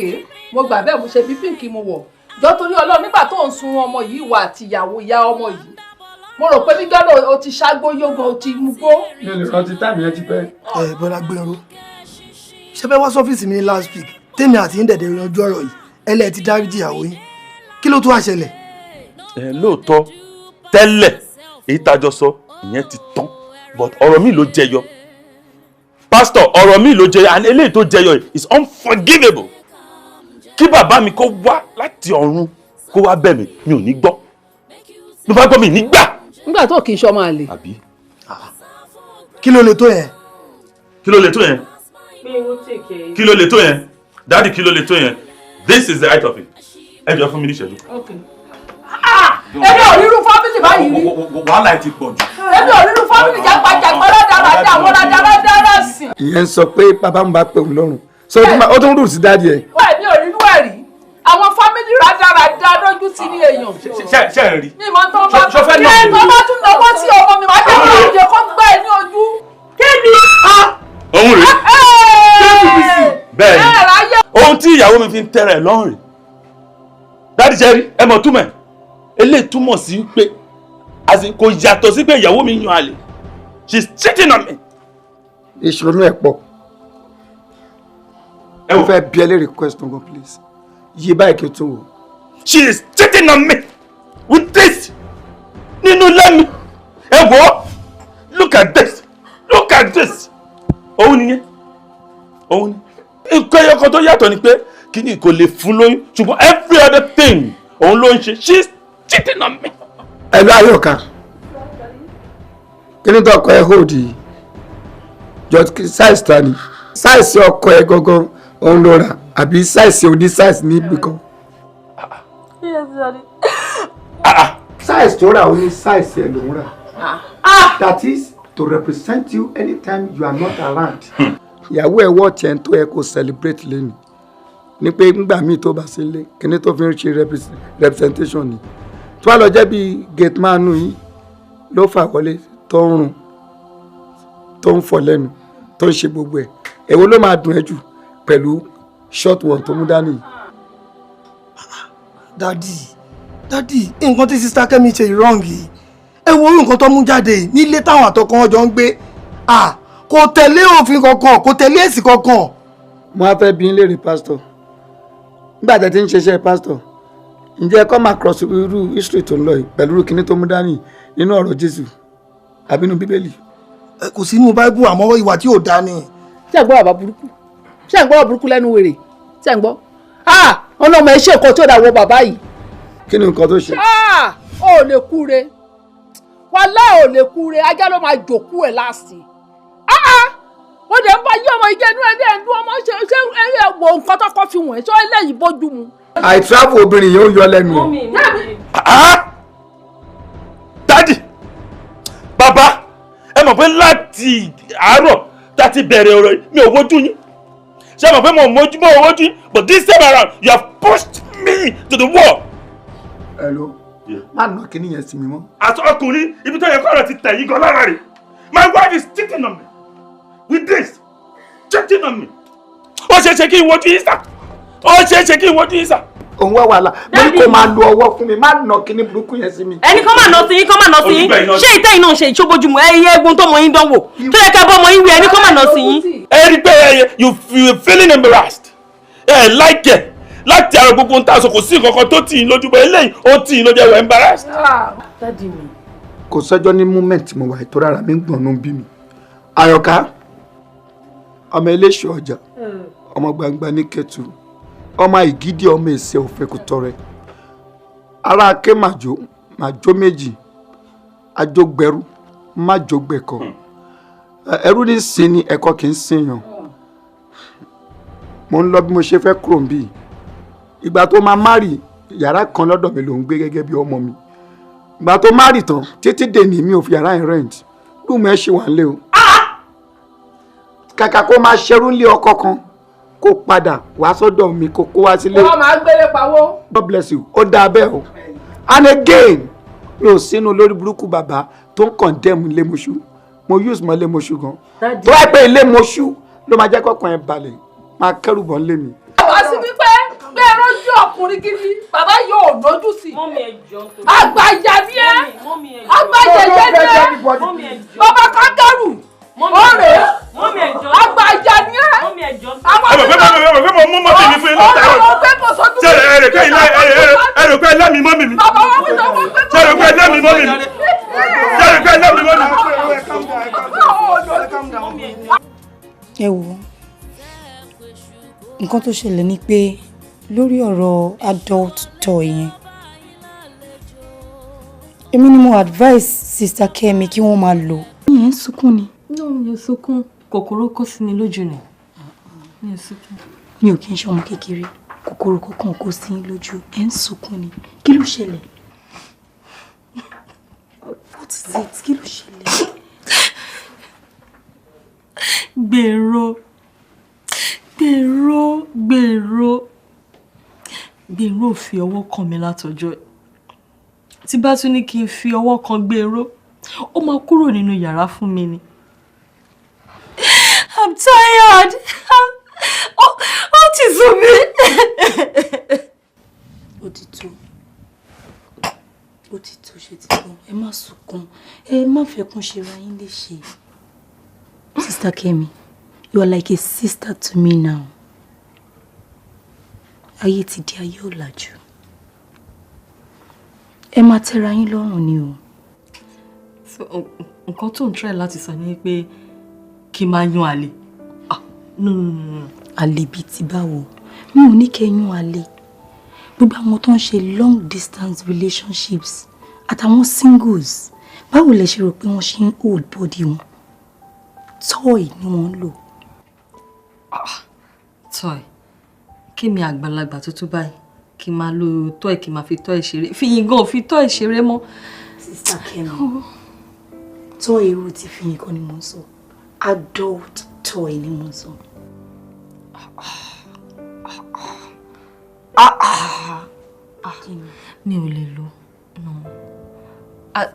mo gbà bẹ́ẹ̀, mo ṣe bí pink mo wọ̀. Jọ, torí Ọlọ́run, nígbà tó ń sun ọmọ yìí wà àti ìyàwó ìyá ọmọ yìí, mo rò pé níjọ́ náà o ti ṣágbó yógan, o ti mú gbó. Mi ò lè rántí, time yẹn ti pẹ́. Ẹ bọ́lá gbẹ̀rọ, ṣé fẹ́ wá sọ́fíìsì mi ní last week, tèmi àti yín dẹ̀dẹ̀ yanjú ọ̀rọ̀ yìí, ẹlẹ́ ti dáríjì ìyàwó yín, kí ló tún wá ṣẹlẹ̀? Ẹ lóòótọ́, tẹ́lẹ̀ èyí tájọ sọ ìyẹn ti tán, but ọ̀rọ̀ mi ló jẹyọ, pastor, ọ̀rọ̀ mi ló jẹyọ, and eléyìí tó jẹyọ yìí is unforgivable. Kí bàbá mi kó wá láti ọ̀run kó wá bẹ̀ mí, mi ò ní gbọ́. Bí bá gbọ́, mi ní gbà. Nígbà tó kì í ṣọmọ àlè. Àbí? Kí ló lè tó yẹn? Kí ló lè tó yẹn? Kí ló lè tó yẹn, daddy? Kí ló lè tó yẹn? This is the height of it. Ẹ jọ, fún mi ní ìṣẹ́jú. Èmi ò rírú family báyìí rí. Wàhálà ẹ ti pọ̀ jù. Èmi ò rírú family jágbajàgba rádaràdà, àwọn rádaràdà sí. Ìyẹn ń sọ pé bàbá mi bá pè òun lọ́rùn so ó tún rù sí daddy ẹ̀. Wọ́n èmi ò rírú ẹ̀ rí, àwọn family rádaràdà lójú ti ní èèyàn. Ṣe ẹ rí? Mi mọ tó bá Ṣo fẹ́ nà mí? tó bá tún lọ́wọ́ sí ọmọ mi, máa jẹ́ kó jẹ́ kó gbá ẹ ní ojú. Kí ni? Òun rèé. Bẹ́ẹ̀ ni, ohun tí ìyàwó mi fi ń tẹ́rẹ̀ ẹ̀ lọ́rùn rèé, daddy. Ṣe rí? Ẹ mọ̀ túmọ̀ ẹ̀, eléyìí túmọ̀ sí pé as in kò yàtọ̀ sí pé ìyàwó mi yan àlè. She is cheating on me. Ìṣòro ẹ̀ pọ̀. Mo fẹ́ bi ẹ́ léèrè question gan, please. Yí báyìí kí o tún wò. She is cheating on me with this nínú ilé mi. Ẹ wò ó, look at this, look at this. Òun nìyẹn, òun ni. Nǹkan ẹyọ kan tó yàtọ̀ ni pé kíní kò lè fún lóyún, ṣùgbọ́n every other thing òun ló ń ṣe. She is cheating on me. Ẹ lọ, Ayọ̀ká, kí ni tó ọkọ ẹ hold yìí? Jọ, size ta ni? Size ọkọ ẹ gangan òun ló rà, àbí size oní size níbì kan? Yes, daddy. Size tó rà, oní size ẹ lòún rà. That is to represent you anytime you are not around. Ìyàwó ẹ wọ́ tiẹ̀ tó ẹ kó celebrate lẹ́nu ní pé ńgbà míì tó bá sí ilé, kíní tó fi ń ṣe representation ni. Tí wàá lọ jẹ́ bí gate man nù yín ló fà wọlé, tó ń rùn, tó ń fọ lẹ́nu, tó ń ṣe gbogbo ẹ̀, èwo ló máa dùn ẹ́ jù pẹ̀lú short one tó mú dání yìí? Daddy, daddy, nǹkan tí sister Kẹ́mi ṣe wrong yìí. Ẹ wo orú nǹkan tó mú jáde yìí nílé táwọn àtọkọ wọn jọ ń gbé. Ah, kò tẹ̀lé òfin kankan, kò tẹ̀lé èsì kankan. Mo á fẹ́ bi ń léèrè, pásítọ̀, nígbà tẹ́ ti ń ṣiṣẹ́ pásítọ̀, ǹjẹ́ ẹ come across irú history tó ń lọ yìí pẹ̀lú irú kinní tó mú dání nínú ọ̀rọ̀ Jésù àbí nínú Bíbélì? Ẹ, kò sínú Báíbù, àmọ́ ìwà tí ò dáa ni. Ṣé ẹ̀ ń gbọ́ bàbá burúkú? Ṣé ẹ̀ ń gbọ́ bàbá burúkú lẹ́nu wèrè? Ṣé ẹ̀ ń gbọ́? Ah, ọlọ́mọ ẹ ṣe nǹkan tí ó dà wọ bàbá yìí. Kí ni nǹkan tó ṣe? Ah, ó lè kúre, wàhálà, ò lè kúre, ajá ló máa jòkú ẹ̀ láàsì. Ah ah, wọ́n dẹ̀ ń bá yí ọmọ ìjẹ́ inú ẹ̀ dẹ̀ ń dún ọmọ ṣe ṣe ẹ wo nǹkan tó kọ́ fi wọ̀n ẹ́, ṣé eléyìí bójú mu? Àìtravel obìnrin yìí ó yọ lẹ́nu o. Daddy, bàbá, ẹ mọ̀ pé láti àárọ̀ tá a ti bẹ̀rẹ̀ ọ̀rọ̀ yìí, mi ò wojú yín. Ṣé ẹ mọ̀ pé mo mojú, mo wojú yín? But this time around, you have pushed me to the wall. Hello, má nà kíní yẹn sí mi mọ́. Àti ọkùnrin, ibi tó yẹ kọ́ ọ̀rọ̀ ti tẹ̀ yín gan lára rẹ̀. My wife is cheating on me with this, cheating on me. Ó ṣeé ṣe kí n wojú yín sà, ó ṣeé ṣe kí n wojú yín sà. Òun wá wàhálà. Mo ní kó máa lo ọwọ́ fún mi, má nà kíní burúkú yẹn sí mi. Ẹni kọ́ máa nà sí yín, kọ́ máa nà sí yín. Ṣé ìtẹ́ iná ṣe ìṣóbójúmu? Ẹ iye egun tó mọ yín dánwò tó yẹ ká bọ́ ọmọ yín wí, ẹni kọ́ máa nà sí yín. Ẹ rí i pé ẹ you feel feeling embarrassed. Ẹ like ẹ láti àrò gbogbo ń tà sọ, kò sí nǹkan kan tó tì í lójú bọ eléyìí, ó tì í lójú, ẹ wà embarrassed. Daddy mi. Kò sọ́jọ́ ní moment mo wà ìtura ara mi ń gbọ̀nù bí mi. Àyọ̀ká, ọmọ eléṣù ọjà, ọmọ gbangba ní Kẹtù, ọmọ ìgídí, ọmọ èsè òfin kò tọrẹ ara ké, màjò màjò méjì, àjògbẹrú májògbẹkọ, ẹrú ní sin ni, ẹ̀kọ́ kì í sin yàn. Mo ń lọ bí mo ṣe fẹ́ kúrò níbí. Ìgbà tó máa marry, yàrá kan lọ́dọ̀ mi ló ń gbé gẹ́gẹ́ bí ọmọ mi. Ìgbà tó má rì tán títí dèní, mi ò fi yàrá yẹn rent. Room ẹ̀ ṣì wà ń lé o. Kàkà kó máa ṣerú lé ọkọ kan, kó padà wá sọ́dọ̀ mi, kó kó wá sílé. Wọ́n máa gbélé pawó. God bless you. Ó dáa bẹ́ẹ̀ o. And again, mi ò sínú lórí burúkú bàbá tó ń condemn Lémoṣú. Mo use mọ́ Lémoṣú gan. Tó wáá pé Lémoṣú ló máa jẹ́ kọ́kàn ẹ̀ balẹ̀, máa kẹ́rù bọ́ lé mi. Wá sí wípé gbé rójú ọkùnrin gidi, bàbá yóò lójú sí. Àgbàyà ni ẹ, àgbàyẹyẹ ni ẹ, bàbá kangaroo, ọ̀rẹ́, àgbàyà ni ẹ. Àwọn Ẹ mọ̀ pé mo mọ̀ pé mo mú mọ́mì mi fún yín látàárọ̀. Ọ̀rọ̀ pé kò sójú. Ṣé ẹ rò pé ilé ẹ rò pé ẹlẹ́mìí mọ́mì mi? Bàbá wọn wí lọ́wọ́ pé Ṣé ẹ rò pé ẹlẹ́mìí mọ́mì mi? Ṣé ẹ rò pé ẹlẹ́mìí mọ́mì mi? Ẹ wò ó, nǹkan tó ṣẹlẹ̀ ni pé lórí ọ̀rọ̀ adult toy yẹn, èmi ni mo advise Sister Kemi kí wọ́n máa lò. Ìyẹn ń sunkún ni. No, mi ò sunkún. Kòkòrò kó sí mi lójú ni. Mi ò sunkún. Mi ò kí ń ṣe ọmọ kékeré. Kòkòrò kankan kó sí yín lójú. Ẹ ń sunkún ni. Kí ló ṣẹlẹ̀? What is it? Kí ló ṣẹlẹ̀? Gbèrò, Gbèrò, Gbèrò, Gbèrò fi ọwọ́ kàn mí látọjọ́ ẹ̀. Tí bá tún ní kí n fi ọwọ́ kan Gbèrò, ó máa kúrò nínú yàrá fún mi ni. I'm tired. Ó ti sú mi. Ó ti tó, ó ti tó. Ṣe ti gbọ́? Ẹ má sunkún, ẹ má fẹ́kún ṣe ra yín léṣe. Sister Kemi, you are like a sister to me now. Ayé ti di ayé ọ̀làjú. Ẹ máa tẹ́ra yín lọ́rùn ni o. So nǹkan tó ń try láti sọ ni pé kí n máa yan àlè? Ah, no, no, no, no. Àlè bíi ti báwo? Mi ò ní kẹ́ yan àlè. Gbogbo àwọn tó ń ṣe long distance relationships àtàwọn singles, báwo lẹ ṣe rò pé wọ́n ṣe ń hold body wọn? Toy ni wọ́n ń lò. Toy? Kí mi àgbàlagbà tó tó báyìí kí n máa lo toy, kí n máa fi toy ṣeré? Fìyìn gan ò fi toy ṣeré mọ́. Sister Kemi, toy irú ti Fìyìn kan ni mò ń sọ. Adult toy ni mò ń sọ. Ah, ah, ah. Mi ò lè lò, no. Ah.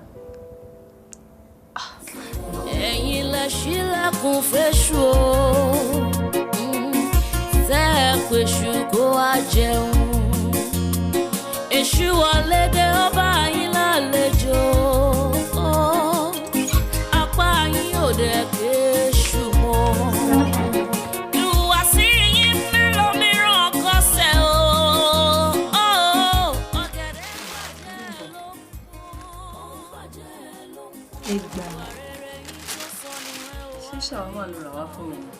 Ẹ̀yin lẹ ṣílẹ̀kùn fẹ́ṣù o, tẹ́ ẹ pèṣù kó wá jẹun. Èṣù wọlé dé, ọba yín lálejò. Apá yín ò dẹ̀ kéṣù mọ́. Ìhùwàsí yín mélòó mìíràn kọsẹ̀ o. Ọ̀gẹ̀dẹ̀ bàjẹ́ ló ń bàjẹ́ ló ń Ẹ gbà. Ṣé shawarma ló rà wá fún mi ni?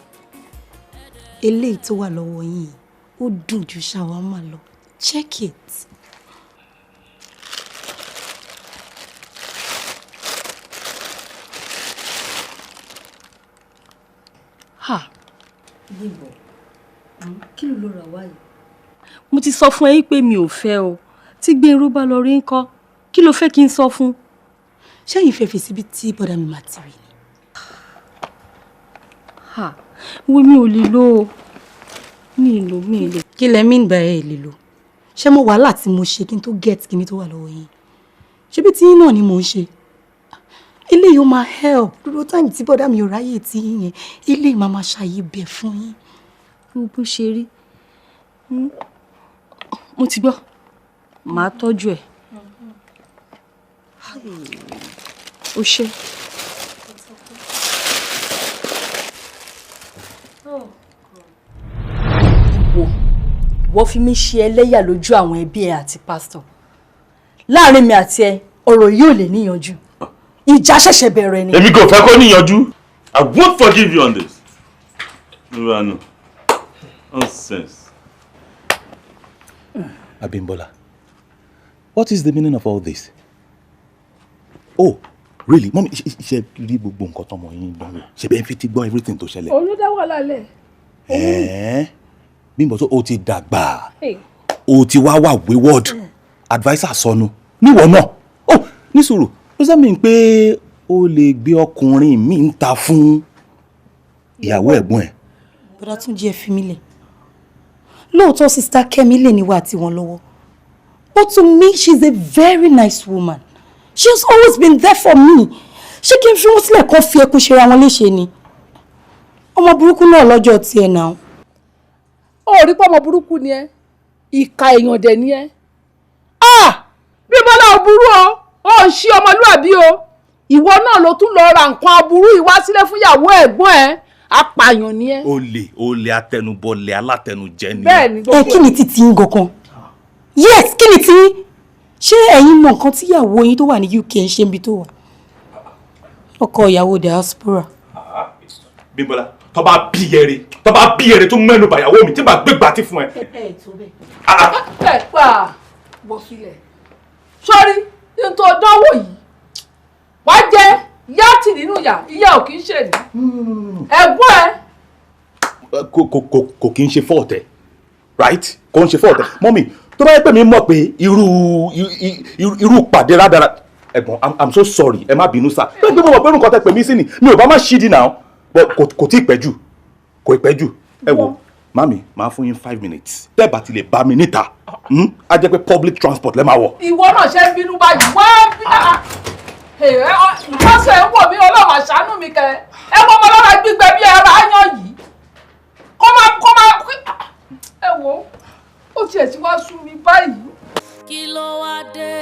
Eléyìí tó wà lọ́wọ́ yín yìí, ó dùn ju shawarma lọ. Check it. Ha! Bímbọ́, kí ló ló rà wá yìí? Mo ti sọ fún ẹ pé mi ò fẹ́ o. Tí Gbénró bá lọ rí ńkọ́, kí ló fẹ́ kí n sọ fún? Ṣẹ́yìn fẹ́ fi síbi tí bọ́dà mi máa ti rí ni? Ha! Wo, mi ò lè lò ó. Mi ì lò, mi ì lò. Kí lẹ mean by ẹ lè lò? Ṣé mo wàhálà tí mo ṣe kí n tó get kíní tó wà lọ́wọ́ yín? Ṣebí tí yín náà ni mò ń ṣe? Eléyìí ó máa help. Dúró, time tí bọ́dà mi ò ráyè tí yín yẹn, eléyìí máa máa ṣàyè bẹ̀ fún yín. Bó ṣe rí. Mo ti gbọ́. Màá tọ́jú ẹ̀. O ṣé. Ìwọ, ìwọ fi mí ṣe ẹlẹ́yà lójú àwọn ẹbí ẹ àti pásítọ̀. Láàrin mi àti ẹ, ọ̀rọ̀ yìí ò lè níyanjú. Ìjà ṣẹ̀ṣẹ̀ bẹ̀rẹ̀ ni. Èmi kò fẹ́ kó níyanjú. I won't forgive you on this. Nuranu, nonsense. Abimbola, what is the meaning of all this? Oh, really? Mummy, ṣe rí gbogbo nǹkan tọmọ yín dánwò? Ṣe bẹ́ẹ̀ fi ti gbọ́ everything tó ṣẹlẹ̀? Òun ló dá wàhálà lẹ̀. Ẹ̀ẹ́, Bímbọ́, tó o ti dàgbà, o ti wá wà wayward, adviser sọnù, níwọ̀ náà. Oh, Nísòro ló sá mi pé o lè gbé ọkùnrin mi ń ta fún ìyàwó ẹ̀gbọ́n ẹ̀. Bọ́dá Túnjí, ẹ fi mí lẹ̀. Lóòótọ́, Sister Kẹ́mi lè níwà tiwọn lọ́wọ́, but to me, she's a very nice woman. She has always been there for me. Ṣé kí n fi wọ́n sílẹ̀ kó fi ẹkún ṣera wọn léṣe ni? Ọmọ burúkú náà lọ́jọ́ tiẹ̀ náà. Ó rí pé ọmọ burúkú ni ẹ, ìka èèyàn dẹ̀ ni ẹ. Ah, Bímbọ́lá, ò burú o, ó ń ṣí ọmọlúàbí o. Ìwọ náà ló tún lọ ra nǹkan aburú ìwá sílẹ̀ fún ìyàwó ẹ̀gbọ́n ẹ. Apààyàn ni ẹ. Olè, olè, atẹnubọlẹ̀, alátẹnujẹ ni. Bẹ́ẹ̀ ni. Ẹ kí ni títí yín gangan? Yes, kí ni tí yín? Ṣé ẹ̀yin mọ nǹkan tíyàwó yín tó wà ní UK ń ṣe níbi tó wà? Ọkọ ìyàwó diaspora. Bímbọ́lá, tó bá bí ẹrẹ, tó bá bí ẹrẹ tó mẹ́nu bàyàwó mi tí bá gbé gbàtí fún ẹ. Ẹ tó bẹ́ẹ̀. Ẹ pa wọ sílẹ̀ sórí ní tó dánwò yìí, wá jẹ yáàtì nínú ìyà. Ìyá ò kì í ṣe ní ẹ̀gbọ́n ẹ. Kò kí n ṣe fault ẹ, right? Kò ń ṣe fault ẹ. Mummy, tó bá yẹ pé mi mọ̀ pé irú pàdé rádàrà, ẹ̀gbọ́n, I'm so sorry, ẹ má bínú sá, pé mo mọ̀ pé nǹkan tẹ pè mí sí ni, mi ò bá má ṣídìí náà, but kò tí ì pẹ́ jù, kò ì pẹ́ jù. Ẹ wo, mami, máa fún yín 5 minutes. Tẹ́ bá ti lè bá mi níta, á jẹ́ pé public transport lẹ́ máa wọ̀. Ìwọ náà ṣe ń bínú báyìí wá bí pásọ̀ ẹ̀ ń wò mí. Ọlọ́run àṣánú mi kẹ. Ẹ wọ́n ọmọ lọ́ra gbígbẹ bí ẹ̀rọ áyán yìí, kó má ẹ wò ó, tiẹ̀ ti wá sú mi báyìí. Kí ló wá dé?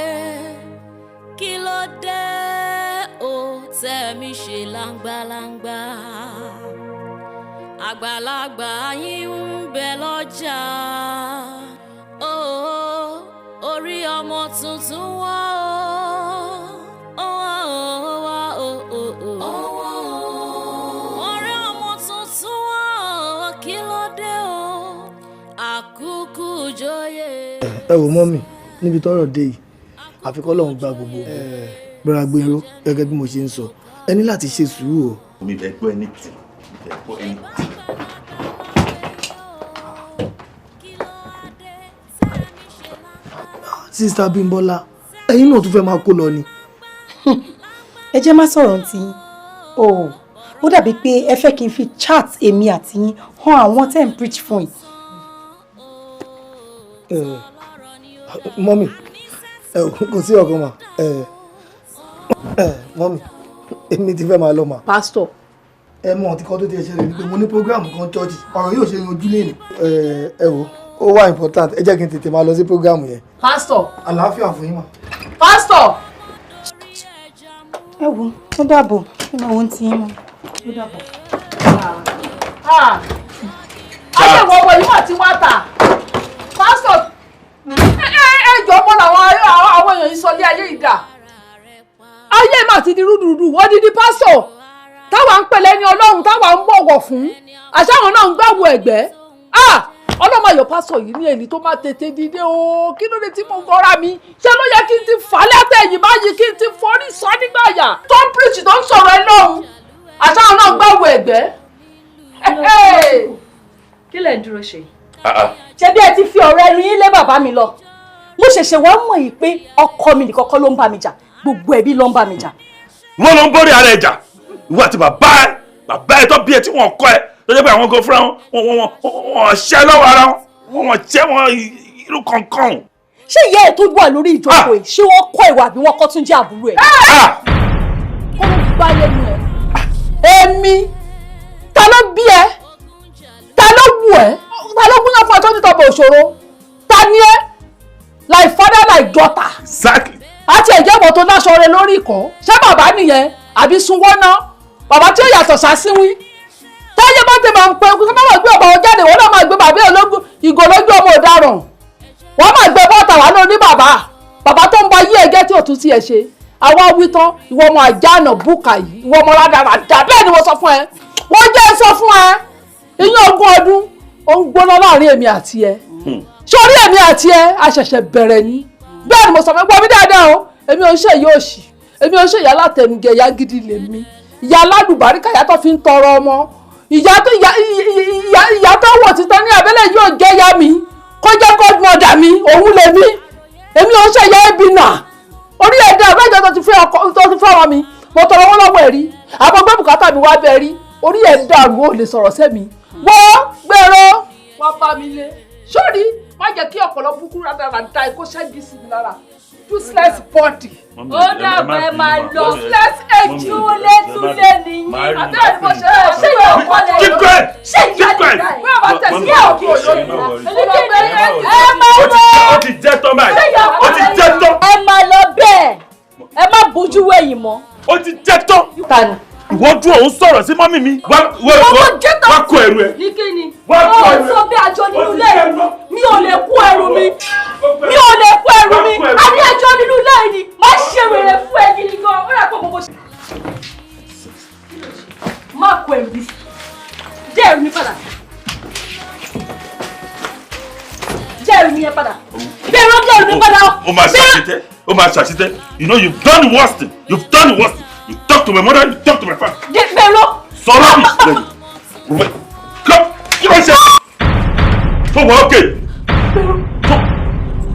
Kí ló dé ó tẹ̀mí ṣe láńgbáláńgbá? Àgbàlagbà yín ń bẹ lọ́jà ó, orí ọmọ tuntun wá ó wá ó ó ó orí ọmọ tuntun wá ó. Kí ló dé ó àkúkú joyè. Ẹ wò, mummy, níbi tọ́rọ̀ dé yìí, àfi k'Ọlọ́run gba gbogbo gbọ́ra gbèrò. Gẹ́gẹ́ bí mo ṣe ń sọ, ẹ ní láti ṣe sùúrù o. Mi fẹ́ gbọ́ ẹni tì, mi fẹ́ gbọ́ ẹni tì. Sister Bímbọ́lá, ẹ̀yin náà tún fẹ́ máa kó lọ ni. Ẹ jẹ́ má sọ̀rọ̀ ní tiyín o. Ó dàbí pé ẹ fẹ́ kí n fi chat èmi àti yín hàn àwọn tẹ́ ń preach fún yìí. Mummy, kò sí ọkàn mà. Mummy, èmi ti fẹ́ máa lọ mà. Pásítọ̀. Ẹ mọ ọtí kan tó ti ṣẹlẹ̀ ni pé mo ní program kan church, ọ̀rọ̀ yóò ṣe yanjú lẹ́nu. Ẹ wo, ó wà important, ẹ jẹ́ kí n tètè máa lọ sí program yẹn. Pásítọ̀. Àlàáfíà fún yín mà. Pásítọ̀. Ẹ wo, ó dàbọ̀. Ẹ máa wo ti yín mọ́, ó dàbọ̀. Ayé ìwọ ọmọ yìí mà ti wá tà. Pásítọ̀, ẹ jọ, mọ́ làwọn àwọn èèyàn yìí sọ lé ayé ìdá. Ayé mà ti di rúdurùdu. Wọ́n di di pásítọ̀ táwa ń pèlè ní Ọlọ́run, táwa ń bọ̀wọ̀ fún, àṣà àwọn náà ń gbàwọ̀ ẹ̀gbẹ́. Ọlọ́mọ ayọ̀, pásítọ̀ yìí ní èyí tó má tètè dìde o. Kí ló dé tí mo gọra mi? Ṣé ló yẹ kí n ti fà látẹ̀yìn báyìí, kí n ti forí sọ nígbà yà tó ń preach, tó ń sọ̀rọ̀ ẹ lọ́hùn? Àṣà àwọn náà ń gbàwọ̀ ẹ̀gbẹ́. Kí lẹ̀ ń dúró ṣe? Ṣé bí ẹ ti fi ọ̀rọ̀ ẹnu yín lé bàbá mi lọ, mo ṣẹ̀ṣẹ̀ wá mọ̀ yìí pé ọkọ mi nìkan kọ́ ló ń bá mi jà, gbogbo ẹbí ló ń bá mi jà. Wọ́n ló ń bọ́rí ara ẹ̀ jà, ìwọ àti bàbá ẹ, bàbá ẹ tó bí ẹ tí wọ́n kọ́ ẹ, tó jẹ́ pé àwọn gan fúnra wọn ṣẹ́ lọ́wọ́ ara wọn, wọ́n ṣẹ́ wọn irú kankan. Ṣé ìyá ẹ̀ tó wà lórí ìjókòó yìí, ṣé wọ́n kọ́ ìwà àbí wọ́n kọ́ tún jẹ́ àbúrò ẹ̀? Kó ló gbá lẹ́nu ẹ̀. Èmi, ta ló bí ẹ? Ta ló wù ẹ́? Ta ló gúnyán fún ẹ tó ní tọ́bọ̀ òṣòro? Ta ni ẹ? Like father, like daughter. Exactly. Àti ẹ̀jẹ̀ bọ̀ tó láṣọ rẹ lórí ìkọ́, ṣé bàbá nìyẹn àbí sunwọ́n náà? Bàbá tí ó yàtọ̀ sásíwín táyé bá ti máa ń pẹ́ kó má gbé ọ̀bà wọn jáde, wọn náà máa gbé bàbá ológun ìgò lójú ọmọ ọ̀daràn, wọ́n máa gbé bọ́ọ̀tà wà lórí bàbá, bàbá tó ń ba yí ẹgẹ́ tí ò tún tiẹ̀ ṣe. Àwa wí tán, ìwọ ọmọ àjànà búkà yìí, ìwọ ọmọ rádaràdà. Bẹ́ẹ̀ ni mo sọ fún ẹ, wọ́n jẹ́ sọ fún ẹ, ìyẹn 20 ọdún ó ń gbóná láàrin èmi àti ẹ. Sórí èmi àti ẹ, a ṣẹ̀ṣẹ̀ bẹ̀rẹ̀ ni. Bẹ́ẹ̀ ni mo sọ fún ẹ. Gbọ́ mi dáadáa o, èmi ò ń ṣe ìyá òṣì, èmi ò ń ṣe ìyá alátẹnujẹ. Ìyá gidi lèmi, ìyá aládùbáríkà, ìyá tó fi ń tọrọ ọmọ, ìyá tó ìyá tó wọ̀ títọ́ ní abẹ́lẹ̀ yóò jẹ́ ìyá mi, kó jẹ́ godmother mi, òun lèmi. Èmi ò ń ṣe ìyá ẹbí náà. Orí ẹ̀ dá ọ̀rẹ́ ìjọ tó ti fẹ́ ọkọ tó ti fẹ́ ọmọ mi. Mo tọrọ owó lọ́wọ́ ẹ̀ rí. Àbọ̀ gbé bùkátà mi wá bẹ́ẹ̀ rí. Orí ẹ̀ dàrú, ò lè sọ̀rọ̀ sẹ́mi. Wọ́n gbèrò wọ́n bá mi lé. Sórí má jẹ́ kí ọ̀pọ̀lọpọ̀ búkú rádaràda kó ṣẹ́gi sí mi lára. Useless body. Ó dàbọ̀, ẹ máa lọ. Useless age. Túlé túlé nìyí. Àbẹ́rẹ́ ni mo ṣe é ṣe ìyá ọkọ lẹ. Keep quiet. Ṣé ìyá Keep quiet. nìyá ẹ̀? Bí wọ́n bá tẹ̀sí ìyá òkè òṣèlú. Ẹ máa lọ. Ó ti jẹ́ tán báyìí. Ó ti jẹ́ tán. Ẹ máa lọ bẹ́ẹ̀. Ẹ má bójú wẹ̀yìn mọ́. Ó ti jẹ́ tán. Tani. Ìwọ dúró, òun sọ̀rọ̀ sí mọ́mì mi. Wá wá wá kó ẹrù ẹ. Ní kí ni? Wá kó Ó ẹrù ẹ. sọ bí àjọ nínú ilé yìí. Mi ò lè kó ẹrù mi. Mi ò lè kó ẹrù mi. A ní àjọ nínú ilé yìí ni. Má ṣe wèrè fún ẹ gidi gan. Ó rà pé mo ṣe. Má kó ẹrù mi. Jẹ́ ẹrù mi padà. Jẹ́ ẹrù mi yẹn padà. Bẹ́ẹ̀ ló jẹ́ ẹrù mi padà. Ó máa ṣàṣetẹ́. Ó máa ṣàṣetẹ́. You know you've done the worst thing. You've done the worst thing. You talk to my mother, you talk to my father. Bẹ́ẹ̀ ló. Sọ̀rọ̀ mi. Kí ló ń ṣe? Tó wà ókè.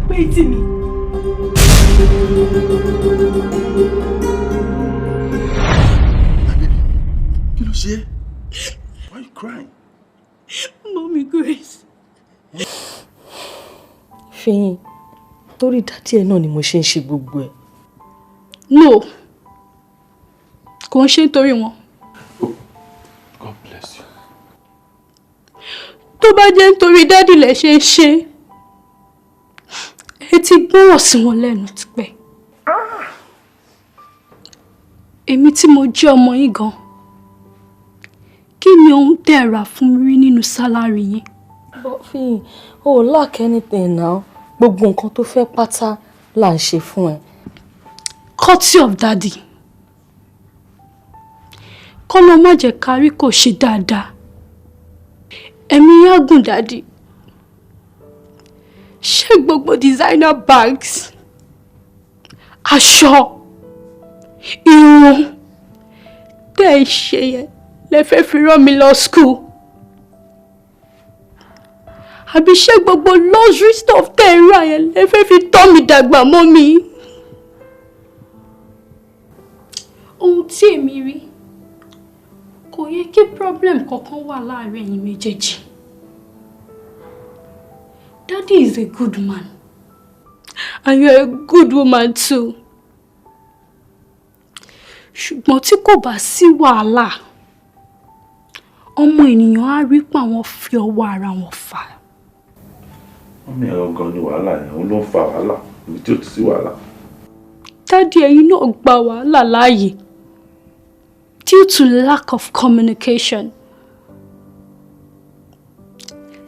Pé tí mi. Kí ló ṣe? Why are you crying? Mommy Grace. Fẹ́yìn, torí daddy ẹ̀ náà ni mo ṣe ń ṣe gbogbo ẹ̀. No, kò ń ṣe nítorí wọn. God bless you. Tó bá jẹ́ nítorí daddy lẹ ṣe ń ṣe, ẹ ti gbọ́rọ̀ sí wọn lẹ́nu tipẹ́. Èmi tí mo jẹ́ ọmọ yín gan, kí ni ohun tẹ́ ẹ rà fún mi rí nínú salary yín? But Fẹ́yìn, o ò lack anything now. Gbogbo nǹkan tó fẹ́ pátá là ń ṣe fún ẹ. Courtesy of daddy. Kọ́lọ́ má jẹ́ kárí kò ṣe dáadáa. Ẹ̀mí yá gùn daddy. Ṣé gbogbo designer bags, aṣọ, irun tẹ́ ẹ ṣe yẹn lẹ fẹ́ fi rán mi lọ school? Àbí ṣé gbogbo luxury stuff tẹ́ ẹ rà yẹn lẹ fẹ́ fi tọ́ mi dàgbà mọ́ mi? Ohun tí èmi rí, kò yẹ kí problem kankan wà láàárín ẹ̀yin méjèèjì. Daddy is a good man and you are a good woman too. Ṣùgbọ́n tí kò bá sí wàhálà, ọmọ ènìyàn á rí pé àwọn fi ọwọ́ ara wọn fà. Mummy ẹ̀ gan ni wàhálà yẹn, òun ló ń fa wàhálà, ibi tí ò ti sí wàhálà. Daddy, ẹ̀yin náà gba wàhálà láàyè due to lack of communication.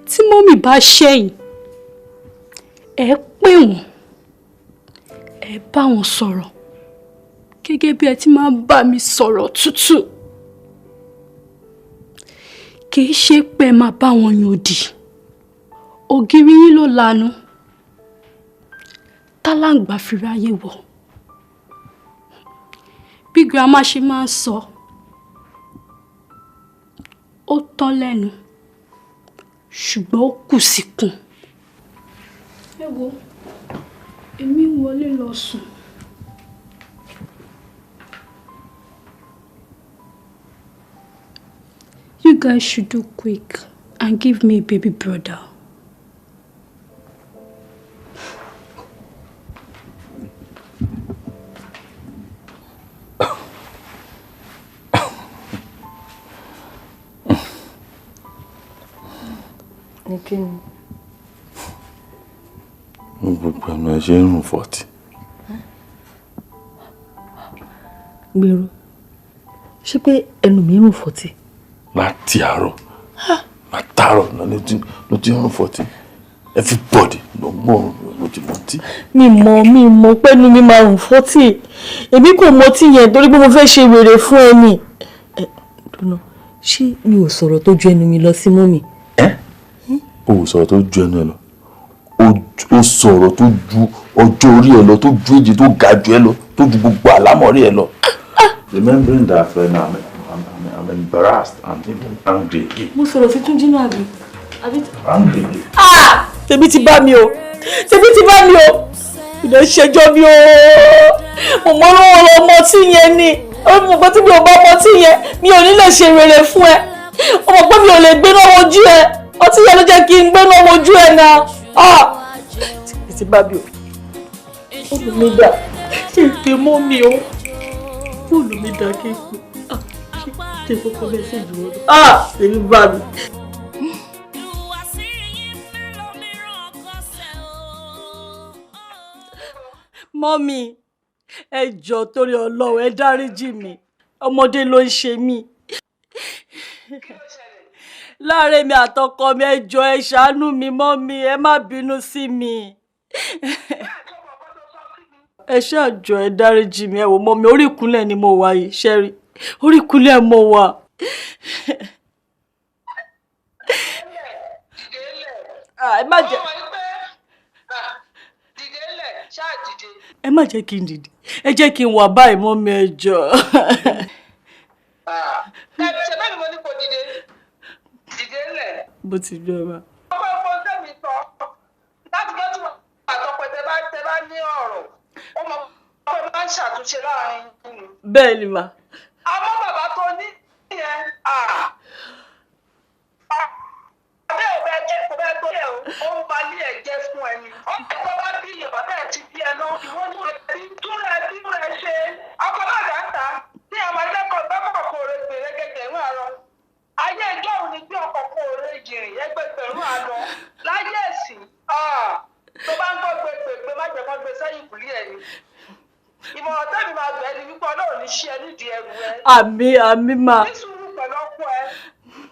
Tí mummy bá ṣẹ̀yìn, ẹ pè wọ́n, ẹ bá wọn sọ̀rọ̀ gẹ́gẹ́ bí ẹ ti máa ń bá mi sọ̀rọ̀ tútù. Kì í ṣe pé ẹ máa bá wọn yàn òdì. Ògiri yín ló lanu. Tálàǹgbà fi ráyè wọ̀. Bí grandma ṣe máa ń sọ, ó tán lẹ́nu, ṣùgbọ́n ó kù síkùn. Ẹ wo, èmi ń wọlé lọ sùn. You guys should do quick and give me a baby brother. Ní kí ni? Gbogbo ẹnu ẹ ṣe ń rùn fọ́tì. Gbèrò, ṣé pé ẹnu mi ń rùn fọ́tì? Láti àárọ̀, látàárọ̀ ló ti ń rùn fọ́tì. Everybody ló gbóòórùn ló ti mọtí. Mi mọ̀ pé ẹnu mi máa rùn fọ́tì. Èmi kò mọtí yẹn torí pé mo fẹ́ ṣe wèrè fún ẹ ni. Ẹ dúnà, ṣé mi ò sọ̀rọ̀ tó ju ẹnu mi lọ sí mummy? O ò sọ̀rọ̀ tó ju ẹnu ẹ lọ. O sọ̀rọ̀ tó ju ọjọ́ orí ẹ lọ, tó ju èjì tó ga ju ẹ lọ, tó ju gbogbo àlámọ̀rí ẹ lọ. Remembering that friend, I'm embarrassed and even angry again. Mo sọ̀rọ̀ sí Túnjí náà àbí? Àbí? Angry again. Ah! Tèmi ti bá mi o! Tèmi ti bá mi o! Ìdá ṣẹjọ́ mi o. Mo mọ lọ́wọ́ lọ ọmọ tí yẹn ni. Ó mọ̀ pé tí mi ò bá ọmọ tí yẹn, mi ò ní lè ṣe rere fún ẹ. Ó mọ̀ pé mi ò lè gbé náà wojú ẹ. Ọtí yẹn ló jẹ́ kí n gbé náà wojú ẹ náà. Ah! Ti bá mi o. Fóònù mi dà. Ṣé ìpè mọ́ mi o? Fóònù mi dà kí n pè. Ah! Ṣé kókó mẹ́sẹ̀jì wọn? Ah! Èmi bá mi. Mọ́mí, ẹ jọ̀ọ́ torí Ọlọ́run, ẹ dáríjì mi. Ọmọdé ló ń ṣe mí. Láàárín mi àtọkọ mi, ẹ jọ̀ọ́ ẹ ṣàánú mi, mọ́mí, ẹ má bínú sí mi. Ẹ ṣáà jọ̀ọ́ ẹ dáríjì mi, ẹ wò mọ́mí, orí ìkúnlẹ̀ ni mo wà yìí, ṣẹ́rí. Orí ìkúnlẹ̀ mo wà. Ẹ má jẹ́. Ẹ má jẹ́ kí n dìde, ẹ jẹ́ kí n wà báyìí mọ́mí, ẹ jọ̀ọ́. Ṣe bẹ́ẹ̀ ni mo ní kó dìde dìde ńlẹ̀. Bó ti gbọ́ wa. Ọkọ ọkọ tẹ̀mí sọ láti gbọ́ tí àtọkọ tẹ bá ní ọ̀rọ̀ ó mọ pé máa ń ṣàtúnṣe láàrin yín. Bẹ́ẹ̀ ni mà. Àmọ́ bàbá tó ní yẹn abẹ́ ò bẹ́ẹ̀ jẹ́ kó bẹ́ẹ̀ tó yẹ o, ó ń balẹ̀ ẹ̀ jẹ́ fún ẹni. Ọkọ bá bí ìyẹn bàbá ẹ̀ ti bí ẹ náà, ìwọ ní ẹbí tún rẹ bí rẹ ṣe. Ọkọ náà dá ń ta tí àwọn akẹ́kọ̀ọ́ bá kọ̀kọ̀ kó rẹ gbèrè gẹ́gẹ́ àárọ̀. Ayé ìjọ òun ni bí ọkọ̀ kó rẹ jìnrìn ẹgbẹgbẹ̀rún àlọ́. Láyé ẹ̀sìn tó bá ń gbọ́ gbẹgbẹgbẹ má jẹ́ kó gbé sẹ́yìn kùlí ẹ̀ ni. Ìmọ̀ràn tẹ́mi máa bẹ̀ ni wípé Ọlọ́run ní ṣí ẹ nídìí ẹrù ẹ. Àmín àmín mà. Ní sùúrù pẹ̀lú ọkọ ẹ,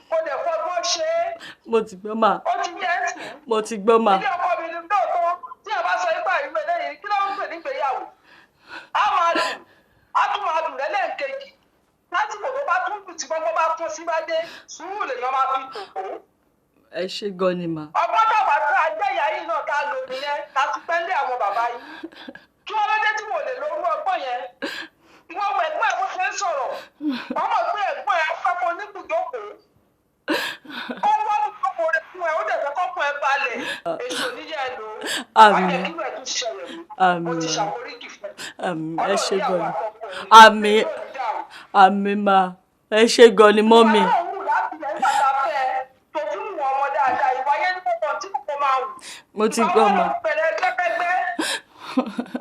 kò dẹ̀ fọgbọ́n ṣe é. Mo ti gbọ́ mà. Ó ti yẹ ẹ́ sìn. Mo ti gbọ́ mà. Ilé ọkọ mi ni lóòótọ́ tí a bá sọ ipá ìlú eléyìí kí ló ń pè nígbéyàwó. A máa dùn, a tún máa dùn lẹ́lẹ́ǹkejì. Lásìkò tó bá tún dùn tí gbọ́ngbọ́n bá tún sí bá dé, sùúrù lèèyàn máa fi tò ó. Ẹ ṣé gan ni mà. Ọgbọ́n tàbá tá a jẹ́ ìyá yìí náà tá a lò nìyẹn, tá a ti pẹ́ lé àwọn bàbá yìí. Kí wọ́n ló dé tí wọ́n lè lo orú ọgbọ́n yẹn? Ìwọ wo ẹ̀gbọ́n ẹ̀ bó ṣe ń sọ̀rọ̀? Wọ́n mọ̀ pé ẹ̀gbọ́n ẹ̀ fẹ́kọ̀ọ́ níbùjókòó. Ó wá bùjókòó rẹ̀ fún ẹ, ó dẹ̀ fẹ́ kọ́kùn ẹ balẹ̀. Èso níyà ẹ lò ó. Àmín. Wáyé kí rẹ̀ tún ṣẹlẹ̀ mú. Àmín. Mo ti ṣàforíjì fún ẹ. Àmín. Ẹ ṣé gan ni. Àmín. Àmín mà. Ẹ ṣé gan ni mọ́mí. Ìwà náà wù láti ẹ̀ nígbà tá a fẹ́ ẹ. Tó tún wù ọmọ dáadáa, ìwà yẹn ní kókó tí kò máa wù. Mo ti gbọ́ mà. Pẹ̀lẹ́ gbẹ́gbẹ́gbẹ́.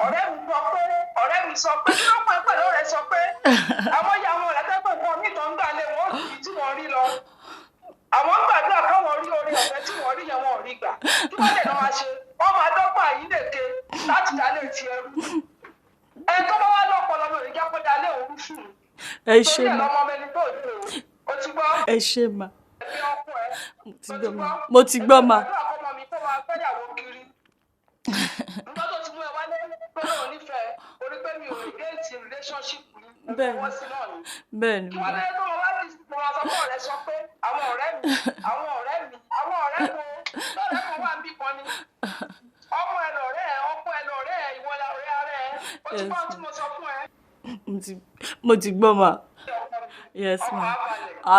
Ọ̀rẹ́ mi sọ pé, ọ̀rẹ́ mi sọ pé, kí ló pẹ́ pẹ̀lú ọ̀rẹ́ sọ pé, àwọn ìyá wọn ọ̀rẹ́ tẹ́gbọ̀n kan mí tán ń gbà lé wọn ó sì tí wọ́n rí lọ. Àwọn ń gbàdúrà káwọn rí orí ọ̀fẹ́ tí wọ́n rí yẹn wọn ò rí gbà. Kí wọ́n lè lọ́ máa ṣe? Wọ́n máa dọ́gba àyíndèké láti dálé ti ẹrú. Ẹ tó bá wá lọ́pọlọ mi ò ní jẹ́ kó dálé òun fún un. Ẹ ṣé Torí ẹ̀ mà. lọ́mọ mẹni tó dé o. O ti gbọ́? Ẹ ṣé mà. Ẹbí ọkọ ẹ. Mo ti gbọ́ mà. Mo ti gbọ́ mà. Àdúrà kọ́mọ mi kó máa fẹ́yàwó kiri. Nǹkan tó ti mú ẹ wálé tó lóun nífẹ̀ẹ́ orí pé mi ò rí géètì relationship mi. Mo Bẹ́ẹ̀ fọwọ́ sí náà ni. Bẹ́ẹ̀ ni Kí mà. wọ́n lé tó wọn wá ní ìsìnkú wọn sọ pé ọ̀rẹ́ sọ pé àwọn ọ̀rẹ́ mi, àwọn ọ̀rẹ́ mi, àwọn ọ̀rẹ́ wo lọ́rẹ́ kan wà níbí kan ni. Ọmọ ẹ lọ̀rẹ́ ẹ, ọkọ ẹ lọ̀rẹ́ ẹ, ìwọ la ọ̀rẹ́ ara ẹ. O ti gbọ́ ohun tí mo sọ fún ẹ. Mo ti gbọ́ mà. Yes ma.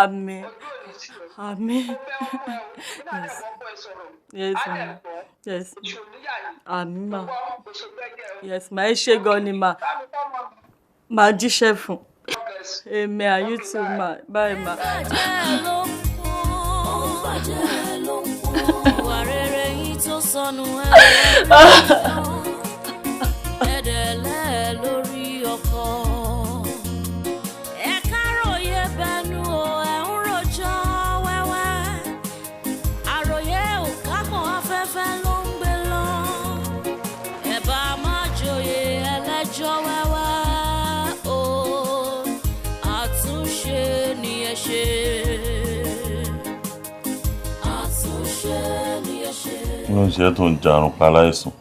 Àmín. Àmín. Yes. Yes ma. Yes. Àmín ma. Yes ma. Ẹ ṣé gan ni ma. Màá jíṣẹ́ fún. Amen. And you too ma. Bye ma. Ìwà rere yín tó sọnù ẹ̀ ẹ̀dẹ̀lẹ̀ lórí ọkọ. Ẹ káròyé bẹnu o, ẹ̀ ń rojọ́ wẹ́wẹ́. Àròyé ò kápọ̀ afẹ́fẹ́ ló ń gbé lọ. Ẹ bá má joyè ẹlẹ́jọ́ wẹ́wẹ́ o. Àtúnṣe ni ẹ ṣe. Àtúnṣe ni ẹ ṣe. Kí ló ń ṣe ẹ́ tó ń jarun pa láìsùn?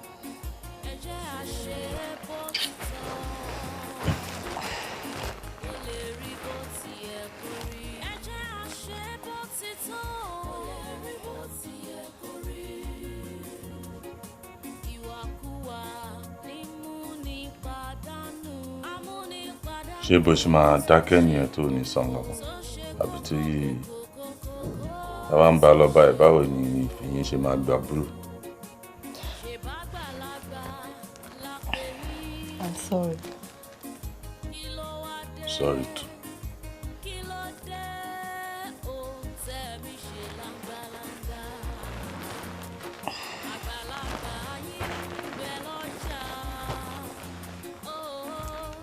Ṣé bó ṣe máa dákẹ́ nìyẹn tó ní sàn kankan? Àbí tí a bá ń bá lọ báyìí, báwo ni ìfìyín ṣe máa gbà búrò? Sorry. Sorry too.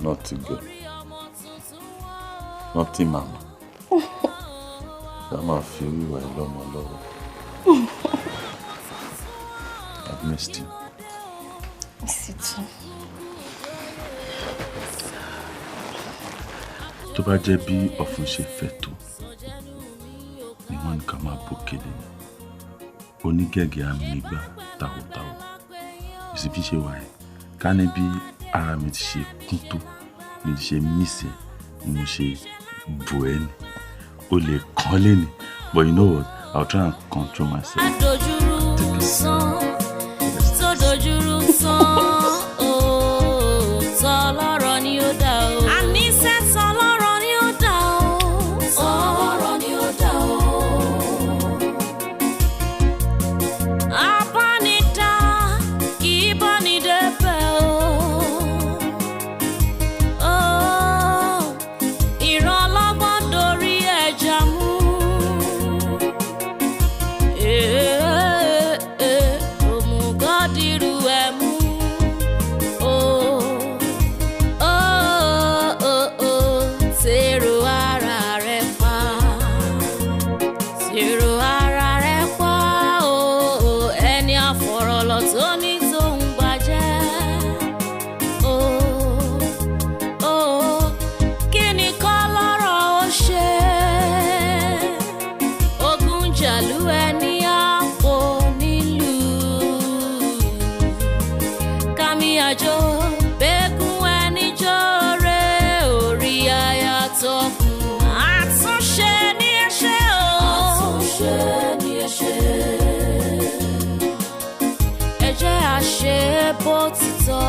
Naughty girl. Naughty mama. Ká máa fi wíwà ẹ lọ́mọ lọ́wọ́. I've missed you. Miss you too. Tó bá jẹ́ bí ọ̀fun ṣe fẹ̀ tó ni wọ́n ní ká máa bò kéde ni. Onígẹ̀gẹ̀ á mi gbá tàwọ̀tàwọ̀. Ìsìbí ṣe wà ẹ́. Ká ní bí ara mi ti ṣe kún tó, mi ti ṣe miss ẹ, ni mo ṣe bò ẹ́ ni. O lè kán lé ni. But you know what? I'll try and control myself. Adojúrú sán, tó dojúrú sán, ooo, tọlọ́rọ̀ ni ó dà o. Àníṣe tọlọ́rọ̀ ni ó dà o. Tọlọ́rọ̀ ni ó dà o. Abánidá kì í báni débẹ̀ o. Ooo, ìrànlọ́gbọ́n dorí ẹja mú. Òmùgọ̀ dirú ẹ mú. Tèrò ara rẹ pa. Tèrò ara rẹ pa o. Ẹni àfọ̀rọ̀lọ̀ tó ní tóun bàjẹ́. Kí ni kọ́ lọ́rọ̀ ó ṣe? Ogun jàlú ẹni àpò nílùú. Kámi àjò bẹ́kún ẹni jọ́re orí aya tó kù. Àtúnṣe ni ẹ ṣe o. Àtúnṣe ni ẹ ṣe. Ẹ jẹ́ àṣe bó ti tọ́.